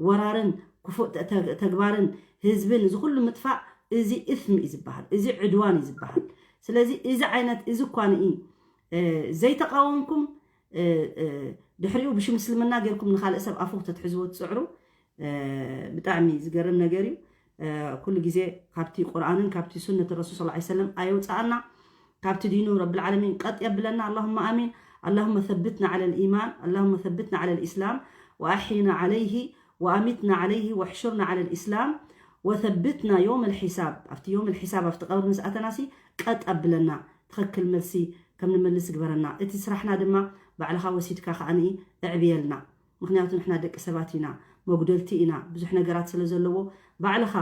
ወራርን ክፉእ ተ- ተ- ተግባርን ህዝብን እዚ ኩሉ ምጥፋእ እዚ እትሚ እዩ ዝበሃል፣ እዚ ዕድዋን እዩ ዝበሃል። ስለዚ እዚ ዓይነት እዚ እኳ ንኢ እ፣ ዘይተቃወምኩም እ፣ እ፣ ድሕሪኡ ብሽም እስልምና ጌርኩም ንካልእ ሰብ ኣፉ ክተትሕዝዎ ትፅዕሩ እ፣ ብጣዕሚ ዝገርም ነገር እዩ። እ፣ ኩሉ ግዜ ካብቲ ቁርኣንን ካብቲ ሱነት ረሱል ስ ሰለም ኣየውፅኣና። ካብቲ ዲኑ ረብልዓለሚን ቀጥ የብለና። اللهم آمين. اللهم ثبتنا على الإيمان. اللهم ثبتنا على الإسلام. وأحينا عليه. وأمتنا عليه. واحشرنا على الإسلام. وثبتنا يوم الحساب. ኣብቲ يوم الحساب ኣብቲ ቀብሪ ምስ ኣተናሲ ቀጥ ኣብለና። ትኽክል መልሲ ከም ንመልስ ግበረና። እቲ ስራሕና ድማ ባዕልኻ ወሲድካ ከዓኒ እዕብየልና። ምክንያቱ ንሕና ደቂ ሰባት ኢና፣ መጉደልቲ ኢና። ብዙሕ ነገራት ስለ ዘለዎ ባዕልኻ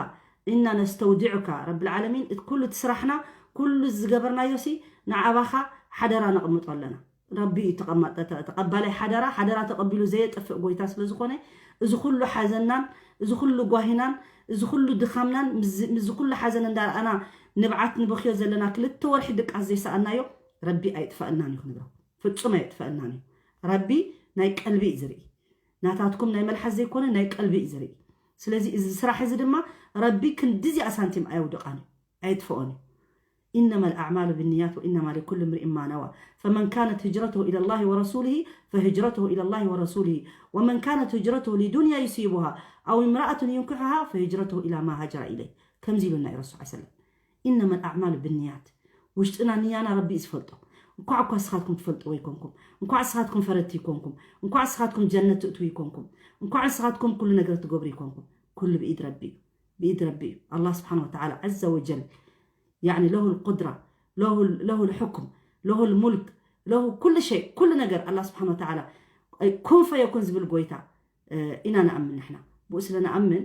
إنا نستودعك رب العالمين። እቲ ኩሉ እቲ ስራሕና ኩሉ ዝገበርናዮ ሲ ንዓባኻ ሓደራ ነቕምጦ ኣለና። ረቢ እዩ ተቐማ- ተ- ተ- ተቐባላይ ሓደራ። ሓደራ ተቐቢሉ ዘየጥፍእ ጎይታ ስለ ዝኾነ እዚ ኩሉ ሓዘናን እዚ ኩሉ ጓሂናን እዚ ኩሉ ድኻምናን ምስዚ ምስዚ ኩሉ ሓዘን እንዳረኣና ንብዓት ንበኽዮ ዘለና ክልተ ወርሒ ድቃስ ዘይሰኣናዮ ረቢ ኣይጥፈኣናን እዩ ክንብሎ። ፍጹም ኣይጥፈኣናን እዩ። ረቢ ናይ ቀልቢ እዩ ዝርኢ። ናታትኩም ናይ መልሓስ ዘይኮነ ናይ ቀልቢ እዩ ዝርኢ። ስለዚ እዚ ስራሕ እዚ ድማ ረቢ ክንድዚኣ ሳንቲም ኣየውድቓን እዩ፣ ኣየጥፍኦን እዩ። إنما الأعمال بالنيات وإنما لكل امرئ ما نوى. فمن كانت هجرته إلى الله ورسوله فهجرته إلى الله ورسوله، ومن كانت هجرته لدنيا يصيبها أو امرأة ينكحها فهجرته إلى ما هاجر إليه. ከምዚ ኢሉና እዩ ረሱል ሰለም። إنما الأعمال بالنيات። ውሽጥና ንያና ረቢ እዩ ዝፈልጦ። እንኳዕ እኳ ንስኻትኩም ትፈልጥዎ ይኮንኩም፣ እንኳዕ ንስኻትኩም ፈረድቲ ይኮንኩም፣ እንኳዕ ንስኻትኩም ጀነት ትእትዉ ይኮንኩም፣ እንኳዕ ንስኻትኩም ኩሉ ነገር ትገብሩ ይኮንኩም። ኩሉ ብኢድ ረቢ እዩ። ብኢድ ረቢ እዩ። ኣላህ ስብሓን ወተዓላ ዐዘ ወጀል፣ ያዕኒ፣ ለሁል ቁድራ፣ ለሁል፣ ለሁል ሕኩም፣ ለሁል ሙልክ፣ ለሁ ኩሉ ሸይ፣ ኩሉ ነገር ኣላህ ስብሓን ወተዓላ፣ ኩን ፈየኩን ዝብል ጎይታ፣ እ፣ ኢና ንኣምን ንሕና። ብኡ ስለ ንኣምን፣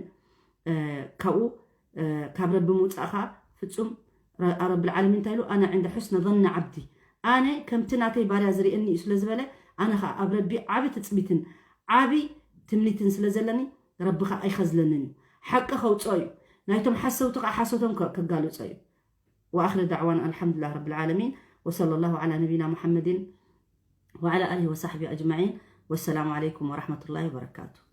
እ፣ ካብኡ፣ እ፣ ካብ ረቢ ምውፃእኻ ፍጹም ረ-፣ ረብል ዓለሚን እንታይ ኢሉ? "ኣነ ዕንደ ሑስነ ظن ዓብዲ"፣ ኣነ ከምቲ ናተይ ባርያ ዝርእየኒ እዩ ስለ ዝበለ፣ ኣነ ኸዓ ኣብ ረቢ ዓቢ ትጽቢትን ዓቢ ትምኒትን ስለ ዘለኒ፣ ረቢ ኸዓ ኣይኸዝለንን እዩ። ሓቂ ከውፅኦ እዩ። ናይቶም ሓሰውቲ ኸዓ ሓሶቶም ከ-፣ ከጋልፆ እዩ። وآخر دعوانا الحمد لله رب العالمين، وصلى الله على نبينا محمد وعلى آله وصحبه أجمعين، والسلام عليكم ورحمة الله وبركاته.